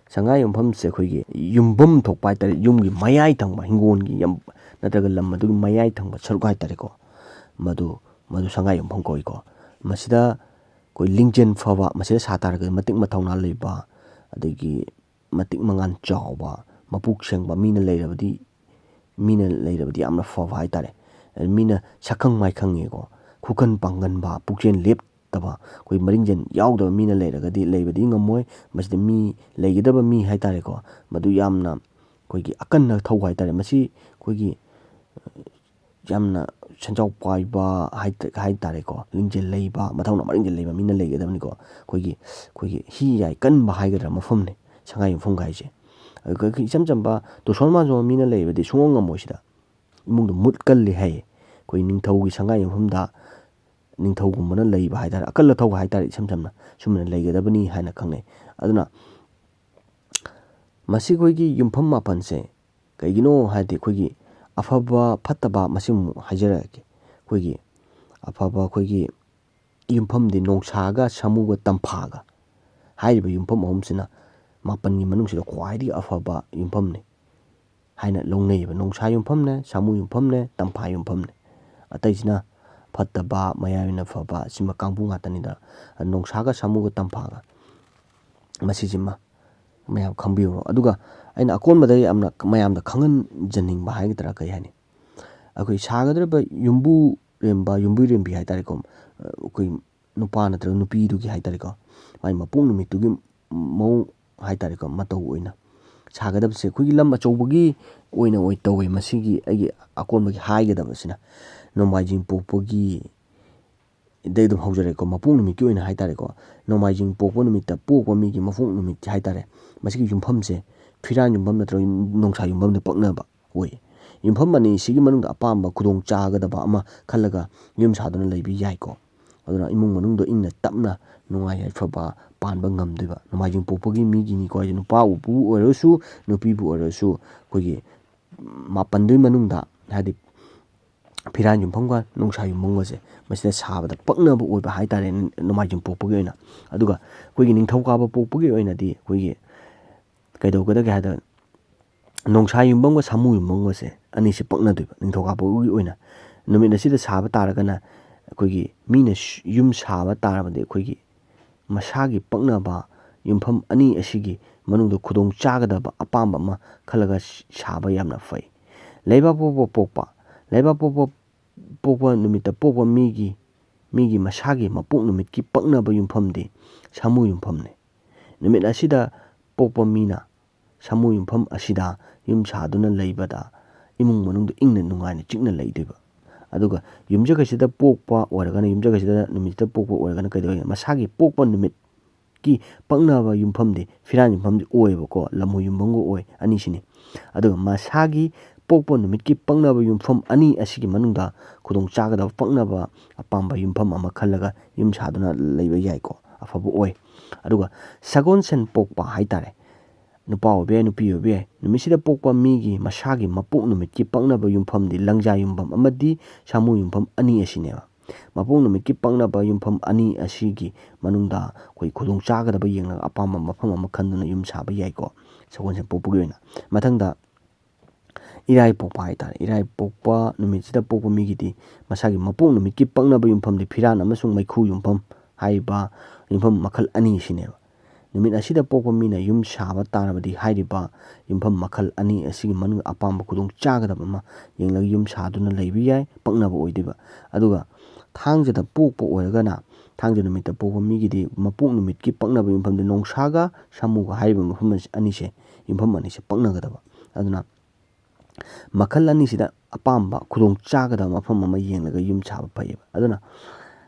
ꯁꯉꯥꯏ ꯌꯨꯝꯐꯝꯁꯦ ꯑꯩꯈꯣꯏꯒꯤ ꯌꯨꯝꯐꯝ ꯊꯣꯛꯄ ꯍꯥꯏꯇꯥꯔꯦ, ꯌꯨꯝꯒꯤ ꯃꯌꯥꯏ ꯊꯪꯕ ꯍꯤꯡꯒꯣꯜꯒꯤ ꯌꯥꯝ, ꯅꯠꯇ꯭ꯔꯒ ꯂꯝ ꯑꯗꯨꯒꯤ ꯃꯌꯥꯏ ꯊꯪꯕ ꯁꯔꯨꯛ ꯍꯥꯏꯇꯥꯔꯦꯀꯣ, ꯃꯗꯨ, ꯃꯗꯨ ꯁꯉꯥꯏ ꯌꯨꯝꯐꯝ ꯀꯧꯏꯀꯣ꯫ ꯃꯁꯤꯗ ꯑꯩꯈꯣꯏ ꯂꯤꯡꯖꯦꯜ ꯐꯕ, ꯃꯁꯤꯗ ꯁꯥ ꯇꯥꯔꯒꯗꯤ ꯃꯇꯤꯛ ꯃꯊꯧꯅꯥ ꯂꯩꯕ, ꯑꯗꯒꯤ ꯃꯇꯤꯛ ꯃꯉꯥꯜ ꯆꯥꯎꯕ, ꯃꯄꯨꯛ ꯁꯦꯡꯕ ꯃꯤꯅ ꯂꯩꯔꯕꯗꯤ, ꯃꯤꯅ ꯂꯩꯔꯕꯗꯤ ꯌꯥꯝꯅ ꯐꯕ ꯍꯥꯏꯇꯥꯔꯦ꯫ ꯃꯤꯅ ꯁꯛꯈꯪ ꯃꯥꯏꯈꯪꯉꯦꯀꯣ꯫ ꯈꯨꯀꯟ ꯄꯥꯡꯒꯟꯕ, ꯄꯨꯛꯆꯦꯜ ꯂꯦꯞꯇꯕ, ꯑꯩꯈꯣꯏ ꯃꯔꯤꯡꯖꯦꯜ ꯌꯥꯎꯗꯕ ꯃꯤꯅ ꯂꯩꯔꯒꯗꯤ ꯂꯩꯕꯗꯤ ꯉꯝꯃꯣꯏ꯫ ꯃꯁꯤꯗ ꯃꯤ ꯂꯩꯒꯗꯕ ꯃꯤ ꯍꯥꯏ ꯇꯥꯔꯦꯀꯣ, ꯃꯗꯨ ꯌꯥꯝꯅ ꯑꯩꯈꯣꯏꯒꯤ ꯑꯀꯟꯅ ꯊꯧꯕ ꯍꯥꯏ ꯇꯥꯔꯦ꯫ ꯃꯁꯤ ꯑꯩꯈꯣꯏꯒꯤ ꯌꯥꯝꯅ ꯁꯦꯟꯖꯥꯎ ꯄꯥꯏꯕ ꯍꯥꯏ ꯇ-, ꯍꯥꯏ ꯇꯥꯔꯦꯀꯣ, ꯂꯤꯡꯖꯦꯜ ꯂꯩꯕ, ꯃꯊꯧꯅꯥ ꯃꯔꯤꯡꯖꯦꯜ ꯂꯩꯕ ꯃꯤꯅ ꯂꯩꯒꯗꯕꯅꯤꯀꯣ꯫ ꯑꯩꯈꯣꯏꯒꯤ, ꯑꯩꯈꯣꯏꯒꯤ ꯍꯤ ꯌꯥꯏ ꯀꯟꯕ ꯍꯥꯏꯒꯗ꯭ꯔꯥ ꯃꯐꯝꯅꯤ ꯁꯉꯥꯏ ꯌꯨꯝꯐꯝꯒ ꯍꯥꯏꯁꯦ꯫ ꯑꯗꯨꯒ ꯏꯆꯝ ꯆꯝꯕ ꯇꯣꯔꯁꯣꯟ ꯃꯥꯟꯖꯣꯝꯕ ꯃꯤꯅ ꯂꯩꯕꯗꯤ ꯁꯨꯡꯉꯝ ꯉꯝꯃꯣꯏ ꯁꯤꯗ꯫ ꯏꯃꯨꯡꯗꯣ ꯃꯨꯠ ꯀꯜꯂꯤ ꯍꯥꯏꯌꯦ꯫ ꯑꯩꯈꯣꯏ ꯅꯤꯡꯊꯧꯒꯤ ꯁꯉꯥꯏ ꯌꯨꯝꯐꯝꯗ ꯅꯤꯡꯊꯧꯒꯨꯝꯕꯅ ꯂꯩꯕ ꯍꯥꯏ ꯇꯥꯔꯦ, ꯑꯀꯜ ꯑꯊꯧꯕ ꯍꯥꯏ ꯇꯥꯔꯦ, ꯏꯁꯝ ꯁꯝꯅ ꯁꯨꯝꯕꯅ ꯂꯩꯒꯗꯕꯅꯤ ꯍꯥꯏꯅ ꯈꯪꯅꯩ꯫ ꯑꯗꯨꯅ ꯃꯁꯤ ꯑꯩꯈꯣꯏꯒꯤ ꯌꯨꯝꯐꯝ ꯃꯥꯄꯟꯁꯦ ꯀꯩꯒꯤꯅꯣ ꯍꯥꯏꯔꯗꯤ ꯑꯩꯈꯣꯏꯒꯤ ꯑꯐꯕ ꯐꯠꯇꯕ ꯃꯁꯤꯃꯨꯛ ꯍꯥꯏꯖꯔꯛꯑꯒꯦ꯫ ꯑꯩꯈꯣꯏꯒꯤ ꯑꯐꯕ ꯑꯩꯈꯣꯏꯒꯤ ꯌꯨꯝꯐꯝꯗꯤ ꯅꯣꯡꯁꯥꯒ ꯁꯥꯃꯨꯒ ꯇꯝꯐꯥꯒ ꯍꯥꯏꯔꯤꯕ ꯌꯨꯝꯐꯝ ꯑꯍꯨꯝꯁꯤꯅ ꯃꯥꯄꯟꯒꯤ ꯃꯅꯨꯡꯁꯤꯗ ꯈ꯭ꯋꯥꯏꯗꯒꯤ ꯑꯐꯕ ꯌꯨꯝꯐꯝꯅꯤ ꯍꯥꯏꯅ ꯂꯧꯅꯩꯌꯦꯕ꯫ ꯅꯣꯡꯁꯥ ꯌꯨꯝꯐꯝꯅꯦ, ꯁꯥꯃꯨ ꯌꯨꯝꯐꯝꯅꯦ, ꯇꯝꯐꯥ ꯌꯨꯝꯐꯝꯅꯦ꯫ ꯑꯇꯩꯁꯤꯅ ꯐꯠꯇꯕ, ꯃꯌꯥꯏ ꯑꯣꯏꯅ ꯐꯕ, ꯁꯤꯃ ꯀꯥꯡꯕꯨ ꯉꯥꯛꯇꯅꯤꯗꯅ꯫ ꯅꯣꯡꯁꯥꯒ ꯁꯥꯃꯨꯒ ꯇꯝꯐꯥꯒ ꯃꯁꯤꯁꯤꯃ ꯃꯌꯥꯝ ꯈꯪꯕꯤꯍꯧꯔꯣ꯫ ꯑꯗꯨꯒ ꯑꯩꯅ ꯑꯀꯣꯟꯕꯗ ꯌꯥꯝꯅ ꯃꯌꯥꯝꯗ ꯈꯪꯍꯟꯖꯅꯤꯡꯕ ꯍꯥꯏꯒꯗ꯭ꯔꯥ ꯀꯩ ꯍꯥꯏꯅꯤ, ꯑꯩꯈꯣꯏ ꯁꯥꯒꯗꯧꯔꯤꯕ ꯌꯨꯝꯕꯨꯔꯦꯝꯕ, ꯌꯨꯝꯕꯨꯔꯦꯝꯕꯤ ꯍꯥꯏ ꯇꯥꯔꯦꯀꯣ, ꯑꯩꯈꯣꯏ ꯅꯨꯄꯥ ꯅꯠꯇ꯭ꯔꯒ ꯅꯨꯄꯤꯗꯨꯒꯤ ꯍꯥꯏ ꯇꯥꯔꯦꯀꯣ, ꯃꯥꯏ ꯃꯄꯣꯛ ꯅꯨꯃꯤꯠꯇꯨꯒꯤ ꯃꯑꯣꯡ ꯍꯥꯏ ꯇꯥꯔꯦꯀꯣ, ꯃꯇꯧ ꯑꯣꯏꯅ ꯁꯥꯒꯗꯕꯁꯦ ꯑꯩꯈꯣꯏꯒꯤ ꯂꯝ ꯑꯆꯧꯕꯒꯤ ꯑꯣꯏꯅ ꯑꯣꯏ ꯇꯧꯋꯦ꯫ ꯃꯁꯤꯒꯤ ꯑꯩꯒꯤ ꯑꯀꯣꯟꯕꯒꯤ ꯍꯥꯏꯒꯗꯕꯁꯤꯅ ꯅꯣꯡꯃꯥꯏꯖꯤꯡ ꯄꯣꯛꯄꯒꯤ ꯗꯩ ꯑꯗꯨꯝ ꯍꯧꯖꯔꯛꯑꯦꯀꯣ, ꯃꯄꯣꯛ ꯅꯨꯃꯤꯠꯀꯤ ꯑꯣꯏꯅ ꯍꯥꯏ ꯇꯥꯔꯦꯀꯣ, ꯅꯣꯡꯃꯥꯏꯖꯤꯡ ꯄꯣꯛꯄ ꯅꯨꯃꯤꯠꯇ ꯄꯣꯛꯄ ꯃꯤꯒꯤ ꯃꯄꯣꯛ ꯅꯨꯃꯤꯠ ꯍꯥꯏ ꯇꯥꯔꯦ, ꯃꯁꯤꯒꯤ ꯌꯨꯝꯐꯝꯁꯦ ꯐꯤꯔꯥꯟ ꯌꯨꯝꯐꯝ ꯅꯠꯇ꯭ꯔꯒ ꯅꯣꯡꯁꯥ ꯌꯨꯝꯐꯝꯗ ꯄꯛꯅꯕ ꯑꯣꯏ꯫ ꯌꯨꯝꯐꯝ ꯑꯅꯤꯁꯤꯒꯤ ꯃꯅꯨꯡꯗ ꯑꯄꯥꯝꯕ ꯈꯨꯗꯣꯡ ꯆꯥꯒꯗꯕ ꯑꯃ ꯈꯜꯂꯒ ꯌꯨꯝ ꯁꯥꯗꯨꯅ ꯂꯩꯕ ꯌꯥꯏꯀꯣ꯫ ꯑꯗꯨꯅ ꯏꯃꯨꯡ ꯃꯅꯨꯡꯗꯣ ꯏꯪꯅ ꯇꯞꯅ ꯅꯨꯡꯉꯥꯏ ꯌꯥꯏꯐꯕ ꯄꯥꯟꯕ ꯉꯝꯗꯣꯏꯕ꯫ ꯅꯣꯡꯃꯥꯏꯖꯤꯡ ꯄꯣꯛꯄꯒꯤ ꯃꯤꯒꯤꯅꯤꯀꯣ ꯍꯥꯏꯁꯦ, ꯅꯨꯄꯥꯕꯨ ꯑꯣꯏꯔꯁꯨ ꯅꯨꯄꯤꯕꯨ ꯑꯣꯏꯔꯁꯨ ꯑꯩꯈꯣꯏꯒꯤ ꯃꯥꯄꯟꯗꯨꯒꯤ ꯃꯅꯨꯡꯗ, ꯍꯥꯏꯗꯤ ꯐꯤꯔꯥꯟ ꯌꯨꯝꯐꯝꯒ ꯅꯣꯡꯁꯥ ꯌꯨꯝꯐꯝꯒꯁꯦ ꯃꯁꯤꯗ ꯁꯥꯕꯗ ꯄꯛꯅꯕ ꯑꯣꯏꯕ ꯍꯥꯏ ꯇꯥꯔꯦ ꯅꯣꯡꯃꯥꯏꯖꯤꯡ ꯄꯣꯛꯄꯒꯤ ꯑꯣꯏꯅ꯫ ꯑꯗꯨꯒ ꯑꯩꯈꯣꯏꯒꯤ ꯅꯤꯡꯊꯧꯀꯥꯕ ꯄꯣꯛꯄꯒꯤ ꯑꯣꯏꯅꯗꯤ ꯑꯩꯈꯣꯏꯒꯤ ꯀꯩꯗꯧꯒꯗꯒꯦ ꯍꯥꯏꯗ, ꯅꯣꯡꯁꯥ ꯌꯨꯝꯐꯝꯒ ꯁꯥꯃꯨ ꯌꯨꯝꯐꯝꯒꯁꯦ ꯑꯅꯤꯁꯦ ꯄꯛꯅꯗꯣꯏꯕ ꯅꯤꯡꯊꯧꯀꯥꯕꯒꯤ ꯑꯣꯏꯅ꯫ ꯅꯨꯃꯤꯠ ꯑꯁꯤꯗ ꯁꯥꯕ ꯇꯥꯔꯒꯅ ꯑꯩꯈꯣꯏꯒꯤ ꯃꯤꯅ ꯁ-, ꯌꯨꯝ ꯁꯥꯕ ꯇꯥꯔꯕꯗꯤ ꯑꯩꯈꯣꯏꯒꯤ ꯃꯁꯥꯒꯤ ꯄꯛꯅꯕ ꯌꯨꯝꯐꯝ ꯑꯅꯤ ꯑꯁꯤꯒꯤ ꯃꯅꯨꯡꯗ ꯈꯨꯗꯣꯡ ꯆꯥꯒꯗꯕ ꯑꯄꯥꯝꯕ ꯑꯃ ꯈꯜꯂꯒ ꯁ-, ꯁꯥꯕ ꯌꯥꯝꯅ ꯐꯩ꯫ ꯂꯩꯕꯥꯛꯄꯣꯛꯄ ꯄꯣꯛꯄ, ꯂꯩꯕꯥꯛꯄꯣꯛꯄ ꯄꯣꯛꯄ ꯅꯨꯃꯤꯠꯇ ꯄꯣꯛꯄ ꯃꯤꯒꯤ, ꯃꯤꯒꯤ ꯃꯁꯥꯒꯤ ꯃꯄꯣꯛ ꯅꯨꯃꯤꯠꯀꯤ ꯄꯛꯅꯕ ꯌꯨꯝꯐꯝꯗꯤ ꯁꯥꯃꯨ ꯌꯨꯝꯐꯝꯅꯤ꯫ ꯅꯨꯃꯤꯠ ꯑꯁꯤꯗ ꯄꯣꯛꯄ ꯃꯤꯅ ꯁꯥꯃꯨ ꯌꯨꯝꯐꯝ ꯑꯁꯤꯗ ꯌꯨꯝ ꯁꯥꯗꯨꯅ ꯂꯩꯕꯗ ꯏꯃꯨꯡ ꯃꯅꯨꯡꯗ ꯏꯪꯅ ꯅꯨꯡꯉꯥꯏꯅ ꯆꯤꯛꯅ ꯂꯩꯗꯣꯏꯕ꯫ ꯑꯗꯨꯒ ꯌꯨꯝꯖꯀꯩꯁꯗ ꯄꯣꯛꯄ ꯑꯣꯏꯔꯒꯅ, ꯌꯨꯝꯖꯀꯩꯁꯗ ꯅꯨꯃꯤꯠꯁꯤꯗ ꯄꯣꯛꯄ ꯑꯣꯏꯔꯒꯅ ꯀꯩꯗꯧꯋꯤ? ꯃꯁꯥꯒꯤ ꯄꯣꯛꯄ ꯅꯨꯃꯤꯠꯀꯤ ꯄꯛꯅꯕ ꯌꯨꯝꯐꯝꯗꯤ ꯐꯤꯔꯥꯟ ꯌꯨꯝꯐꯝꯗꯤ ꯑꯣꯏꯌꯦꯕꯀꯣ, ꯂꯝꯍꯨ ꯌꯨꯝꯐꯝꯒ ꯑꯣꯏ, ꯑꯅꯤꯁꯤꯅꯤ꯫ ꯑꯗꯨꯒ ꯃꯁꯥꯒꯤ ꯄꯣꯛꯄ ꯅꯨꯃꯤꯠꯀꯤ ꯄꯛꯅꯕ ꯌꯨꯝꯐꯝ ꯑꯅꯤ ꯑꯁꯤꯒꯤ ꯃꯅꯨꯡꯗ ꯈꯨꯗꯣꯡ ꯆꯥꯒꯗꯕ ꯄꯛꯅꯕ ꯑꯄꯥꯝꯕ ꯌꯨꯝꯐꯝ ꯑꯃ ꯈꯜꯂꯒ ꯌꯨꯝ ꯁꯥꯗꯨꯅ ꯂꯩꯕ ꯌꯥꯏꯀꯣ, ꯑꯐꯕ ꯑꯣꯏ꯫ ꯑꯗꯨꯒ ꯁꯒꯣꯜꯁꯦꯟ ꯄꯣꯛꯄ ꯍꯥꯏꯇꯥꯔꯦ, ꯅꯨꯄꯥ ꯑꯣꯏꯕ ꯌꯥꯏ, ꯅꯨꯄꯤ ꯑꯣꯏꯕ ꯌꯥꯏ, ꯅꯨꯃꯤꯠꯁꯤꯗ ꯄꯣꯛꯄ ꯃꯤꯒꯤ ꯃꯁꯥꯒꯤ ꯃꯄꯣꯛ ꯅꯨꯃꯤꯠꯀꯤ ꯄꯛꯅꯕ ꯌꯨꯝꯐꯝꯗꯤ ꯂꯪꯖꯥ ꯌꯨꯝꯐꯝ ꯑꯃꯗꯤ ꯁꯥꯃꯨ ꯌꯨꯝꯐꯝ ꯑꯅꯤ ꯑꯁꯤꯅꯦꯕ꯫ ꯃꯄꯣꯛ ꯅꯨꯃꯤꯠꯀꯤ ꯄꯛꯅꯕ ꯌꯨꯝꯐꯝ ꯑꯅꯤ ꯑꯁꯤꯒꯤ ꯃꯅꯨꯡꯗ ꯑꯩꯈꯣꯏ ꯈꯨꯗꯣꯡ ꯆꯥꯒꯗꯕ ꯌꯦꯡꯂꯒ ꯑꯄꯥꯝꯕ ꯃꯐꯝ ꯑꯃ ꯈꯟꯗꯨꯅ ꯌꯨꯝ ꯁꯥꯕ ꯌꯥꯏꯀꯣ, ꯁꯒꯣꯜꯁꯦꯟ ꯄꯣꯛꯄꯒꯤ ꯑꯣꯏꯅ꯫ ꯃꯊꯪꯗ ꯏꯔꯥꯏ ꯄꯣꯛꯄ ꯍꯥꯏꯇꯥꯔꯦ꯫ ꯏꯔꯥꯏ ꯄꯣꯛꯄ ꯅꯨꯃꯤꯠꯁꯤꯗ ꯄꯣꯛꯄ ꯃꯤꯒꯤꯗꯤ ꯃꯁꯥꯒꯤ ꯃꯄꯣꯛ ꯅꯨꯃꯤꯠꯀꯤ ꯄꯛꯅꯕ ꯌꯨꯝꯐꯝꯗꯤ ꯐꯤꯔꯥꯟ ꯑꯃꯁꯨꯡ ꯃꯩꯈꯨ ꯌꯨꯝꯐꯝ ꯍꯥꯏꯔꯤꯕ ꯌꯨꯝꯐꯝ ꯃꯈꯜ ꯑꯅꯤ ꯑꯁꯤꯅꯦꯕ꯫ ꯅꯨꯃꯤꯠ ꯑꯁꯤꯗ ꯄꯣꯛꯄ ꯃꯤꯅ ꯌꯨꯝ ꯁꯥꯕ ꯇꯥꯔꯕꯗꯤ ꯍꯥꯏꯔꯤꯕ ꯌꯨꯝꯐꯝ ꯃꯈꯜ ꯑꯅꯤ ꯑꯁꯤꯒꯤ ꯃꯅꯨꯡꯗ ꯑꯄꯥꯝꯕ ꯈꯨꯗꯣꯡ ꯆꯥꯒꯗꯕ ꯑꯃ ꯌꯦꯡꯂꯒ ꯌꯨꯝ ꯁꯥꯗꯨꯅ ꯂꯩꯕ ꯌꯥꯏ, ꯄꯛꯅꯕ ꯑꯣꯏꯗꯣꯏꯕ꯫ ꯑꯗꯨꯒ ꯊꯥꯡꯖꯗ ꯄꯣꯛꯄ ꯑꯣꯏꯔꯒꯅ, ꯊꯥꯡꯖ ꯅꯨꯃꯤꯠꯇ ꯄꯣꯛꯄ ꯃꯤꯒꯤꯗꯤ ꯃꯄꯣꯛ ꯅꯨꯃꯤꯠꯀꯤ ꯄꯛꯅꯕ ꯌꯨꯝꯐꯝꯗꯤ ꯅꯣꯡꯁꯥꯒ ꯁꯥꯃꯨꯒ ꯍꯥꯏꯔꯤꯕ ꯃꯐꯝ ꯑꯁꯤ, ꯑꯅꯤꯁꯦ, ꯌꯨꯝꯐꯝ ꯑꯅꯤꯁꯦ ꯄꯛꯅꯒꯗꯕ꯫ ꯑꯗꯨꯅ ꯃꯈꯜ ꯑꯅꯤꯁꯤꯗ ꯑꯄꯥꯝꯕ ꯈꯨꯗꯣꯡ ꯆꯥꯒꯗꯕ ꯃꯐꯝ ꯑꯃ ꯌꯦꯡꯂꯒ ꯌꯨꯝ ꯁꯥꯕ ꯐꯩꯌꯦꯕ꯫ ꯑꯗꯨꯅ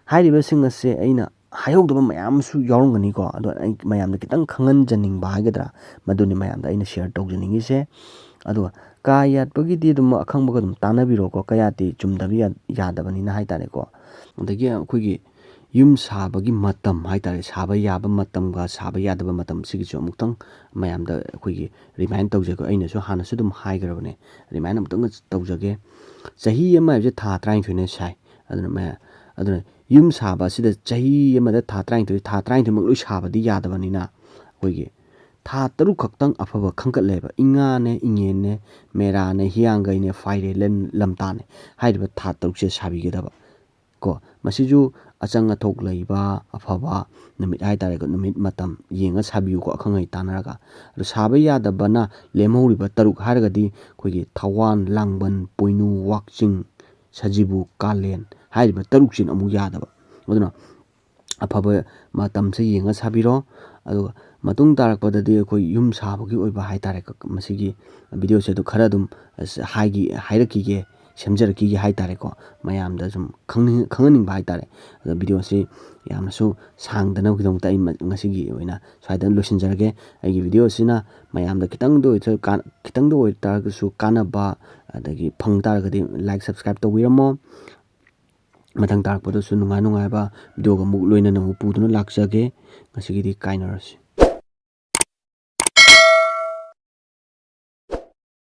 ꯍꯥꯏꯔꯤꯕꯁꯤꯡ ꯑꯁꯦ ꯑꯩꯅ ꯍꯥꯏꯍꯧꯗꯕ ꯃꯌꯥꯝ ꯑꯃꯁꯨ ꯌꯥꯎꯔꯝꯒꯅꯤꯀꯣ, ꯑꯗꯣ ꯑꯩ ꯃꯌꯥꯝꯗ ꯈꯤꯇꯪ ꯈꯪꯍꯟꯖꯅꯤꯡꯕ ꯍꯥꯏꯒꯗ꯭ꯔꯥ, ꯃꯗꯨꯅꯤ ꯃꯌꯥꯝꯗ ꯑꯩꯅ ꯁꯤꯌꯔ ꯇꯧꯖꯅꯤꯡꯉꯤꯁꯦ꯫ ꯑꯗꯨꯒ ꯀꯥ ꯌꯥꯠꯄꯒꯤꯗꯤ ꯑꯗꯨꯝ ꯑꯈꯪꯕꯒ ꯑꯗꯨꯝ ꯇꯥꯟꯅꯕꯤꯔꯣꯀꯣ, ꯀꯌꯥꯠꯇꯤ ꯆꯨꯝꯗꯕ ꯌꯥ-, ꯌꯥꯗꯕꯅꯤꯅ ꯍꯥꯏꯇꯥꯔꯦꯀꯣ꯫ ꯑꯗꯒꯤ ꯑꯩꯈꯣꯏꯒꯤ ꯌꯨꯝ ꯁꯥꯕꯒꯤ ꯃꯇꯝ ꯍꯥꯏꯇꯥꯔꯦ, ꯁꯥꯕ ꯌꯥꯕ ꯃꯇꯝꯒ ꯁꯥꯕ ꯌꯥꯗꯕ ꯃꯇꯝ, ꯁꯤꯒꯤꯁꯨ ꯑꯃꯨꯛꯇꯪ ꯃꯌꯥꯝꯗ ꯑꯩꯈꯣꯏꯒꯤ ꯔꯤꯃꯥꯏꯟ ꯇꯧꯖꯒꯦ꯫ ꯑꯩꯅꯁꯨ ꯍꯥꯟꯅꯁꯨ ꯑꯗꯨꯝ ꯍꯥꯏꯈ꯭ꯔꯕꯅꯦ, ꯔꯤꯃꯥꯏꯟ ꯑꯃꯨꯛꯇꯪ ꯇꯧꯖꯒꯦ꯫ ꯆꯍꯤ ꯑꯃ ꯍꯥꯏꯕꯁꯦ ꯊꯥ ꯇꯔꯥꯅꯤꯊꯣꯏꯅ ꯁꯥꯏ꯫ ꯑꯗꯨꯅ ꯃꯌꯥ-, ꯑꯗꯨꯅ ꯌꯨꯝ ꯁꯥꯕ ꯑꯁꯤꯗ ꯆꯍꯤ ꯑꯃꯗ ꯊꯥ ꯇꯔꯥꯅꯤꯊꯣꯏ, ꯊꯥ ꯇꯔꯥꯅꯤꯊꯣꯏꯃꯛ ꯂꯣꯏ ꯁꯥꯕꯗꯤ ꯌꯥꯗꯕꯅꯤꯅ, ꯑꯩꯈꯣꯏꯒꯤ ꯊꯥ ꯇꯔꯨꯛ ꯈꯛꯇꯪ ꯑꯐꯕ ꯈꯟꯒꯠꯂꯦꯕ꯫ ꯏꯉꯥꯅꯦ, ꯏꯉꯦꯟꯅꯦ, ꯃꯦꯔꯥꯅꯦ, ꯍꯤꯌꯥꯡꯒꯩꯅꯦ, ꯐꯥꯏꯔꯦꯜꯂꯦ, ꯂꯝꯇꯥꯅꯦ ꯍꯥꯏꯔꯤꯕ ꯊꯥ ꯇꯔꯨꯛꯁꯦ ꯁꯥꯕꯤꯒꯗꯕ ꯀꯣ꯫ ꯃꯁꯤꯁꯨ ꯑꯆꯪ ꯑꯊꯣꯛ ꯂꯩꯕ ꯑꯐꯕ ꯅꯨꯃꯤꯠ ꯍꯥꯏꯇꯥꯔꯦꯀꯣ, ꯅꯨꯃꯤꯠ ꯃꯇꯝ ꯌꯦꯡꯉ ꯁꯥꯕꯤꯌꯨꯀꯣ, ꯑꯈꯪ ꯑꯍꯩ ꯇꯥꯟꯅꯔꯒ꯫ ꯑꯗꯣ ꯁꯥꯕ ꯌꯥꯗꯕꯅ ꯂꯦꯝꯍꯧꯔꯤꯕ ꯇꯔꯨꯛ ꯍꯥꯏꯔꯒꯗꯤ ꯑꯩꯈꯣꯏꯒꯤ ꯊꯋꯥꯟ, ꯂꯥꯡꯕꯟ, ꯄꯣꯏꯅꯨ, ꯋꯥꯛꯆꯤꯡ, ꯁꯖꯤꯕꯨ, ꯀꯥꯂꯦꯟ ꯍꯥꯏꯔꯤꯕ ꯇꯔꯨꯛꯁꯤꯅ ꯑꯃꯨꯛ ꯌꯥꯗꯕ꯫ ꯑꯗꯨꯅ ꯑꯐꯕ ꯃꯇꯝꯁꯦ ꯌꯦꯡꯉ ꯁꯥꯕꯤꯔꯣ꯫ ꯑꯗꯨꯒ ꯃꯇꯨꯡ ꯇꯥꯔꯛꯄꯗꯗꯤ ꯑꯩꯈꯣꯏ ꯌꯨꯝ ꯁꯥꯕꯒꯤ ꯑꯣꯏꯕ ꯍꯥꯏ ꯇꯥꯔꯦ, ꯃꯁꯤꯒꯤ ꯚꯤꯗꯤꯑꯣꯁꯦ ꯑꯗꯨ ꯈꯔ ꯑꯗꯨꯝ ꯑꯁ ꯍꯥꯏꯒꯤ-, ꯍꯥꯏꯔꯛꯈꯤꯒꯦ, ꯁꯦꯝꯖꯔꯛꯈꯤꯒꯦ ꯍꯥꯏ ꯇꯥꯔꯦꯀꯣ꯫ ꯃꯌꯥꯝꯗ ꯁꯨꯝ ꯈꯪꯅꯤꯡ-, ꯈꯪꯍꯟꯅꯤꯡꯕ ꯍꯥꯏ ꯇꯥꯔꯦ꯫ ꯑꯗꯣ ꯚꯤꯗꯤꯑꯣꯁꯤ ꯌꯥꯝꯅꯁꯨ ꯁꯥꯡꯗꯅꯕꯒꯤꯗꯃꯛꯇ ꯑꯩ ꯃ-, ꯉꯁꯤꯒꯤ ꯑꯣꯏꯅ ꯁ꯭ꯋꯥꯏꯗ ꯂꯣꯏꯁꯤꯟꯖꯔꯒꯦ꯫ ꯑꯩꯒꯤ ꯚꯤꯗꯤꯑꯣ ꯑꯁꯤꯅ ꯃꯌꯥꯝꯗ ꯈꯤꯇꯪꯗ ꯑꯣꯏꯔꯁꯨ ꯀꯥꯟ-, ꯈꯤꯇꯪꯗ ꯑꯣꯏꯇꯥꯔꯒꯁꯨ ꯀꯥꯟꯅꯕ, ꯑꯗꯒꯤ ꯐꯪ ꯇꯥꯔꯒꯗꯤ like, subscribe ꯇꯧꯕꯤꯔꯝꯃꯣ꯫ ꯃꯊꯪ ꯇꯥꯔꯛꯄꯗꯁꯨ ꯅꯨꯡꯉꯥꯏ ꯅꯨꯡꯉꯥꯏꯕ ꯚꯤꯗꯤꯑꯣꯒ ꯑꯃꯨꯛ ꯂꯣꯏꯅꯅ ꯑꯃꯨꯛ ꯄꯨꯗꯨꯅ ꯂꯥꯛꯆꯒꯦ꯫ ꯉꯁꯤꯒꯤꯗꯤ ꯀꯥꯏꯅꯔꯁꯤ꯫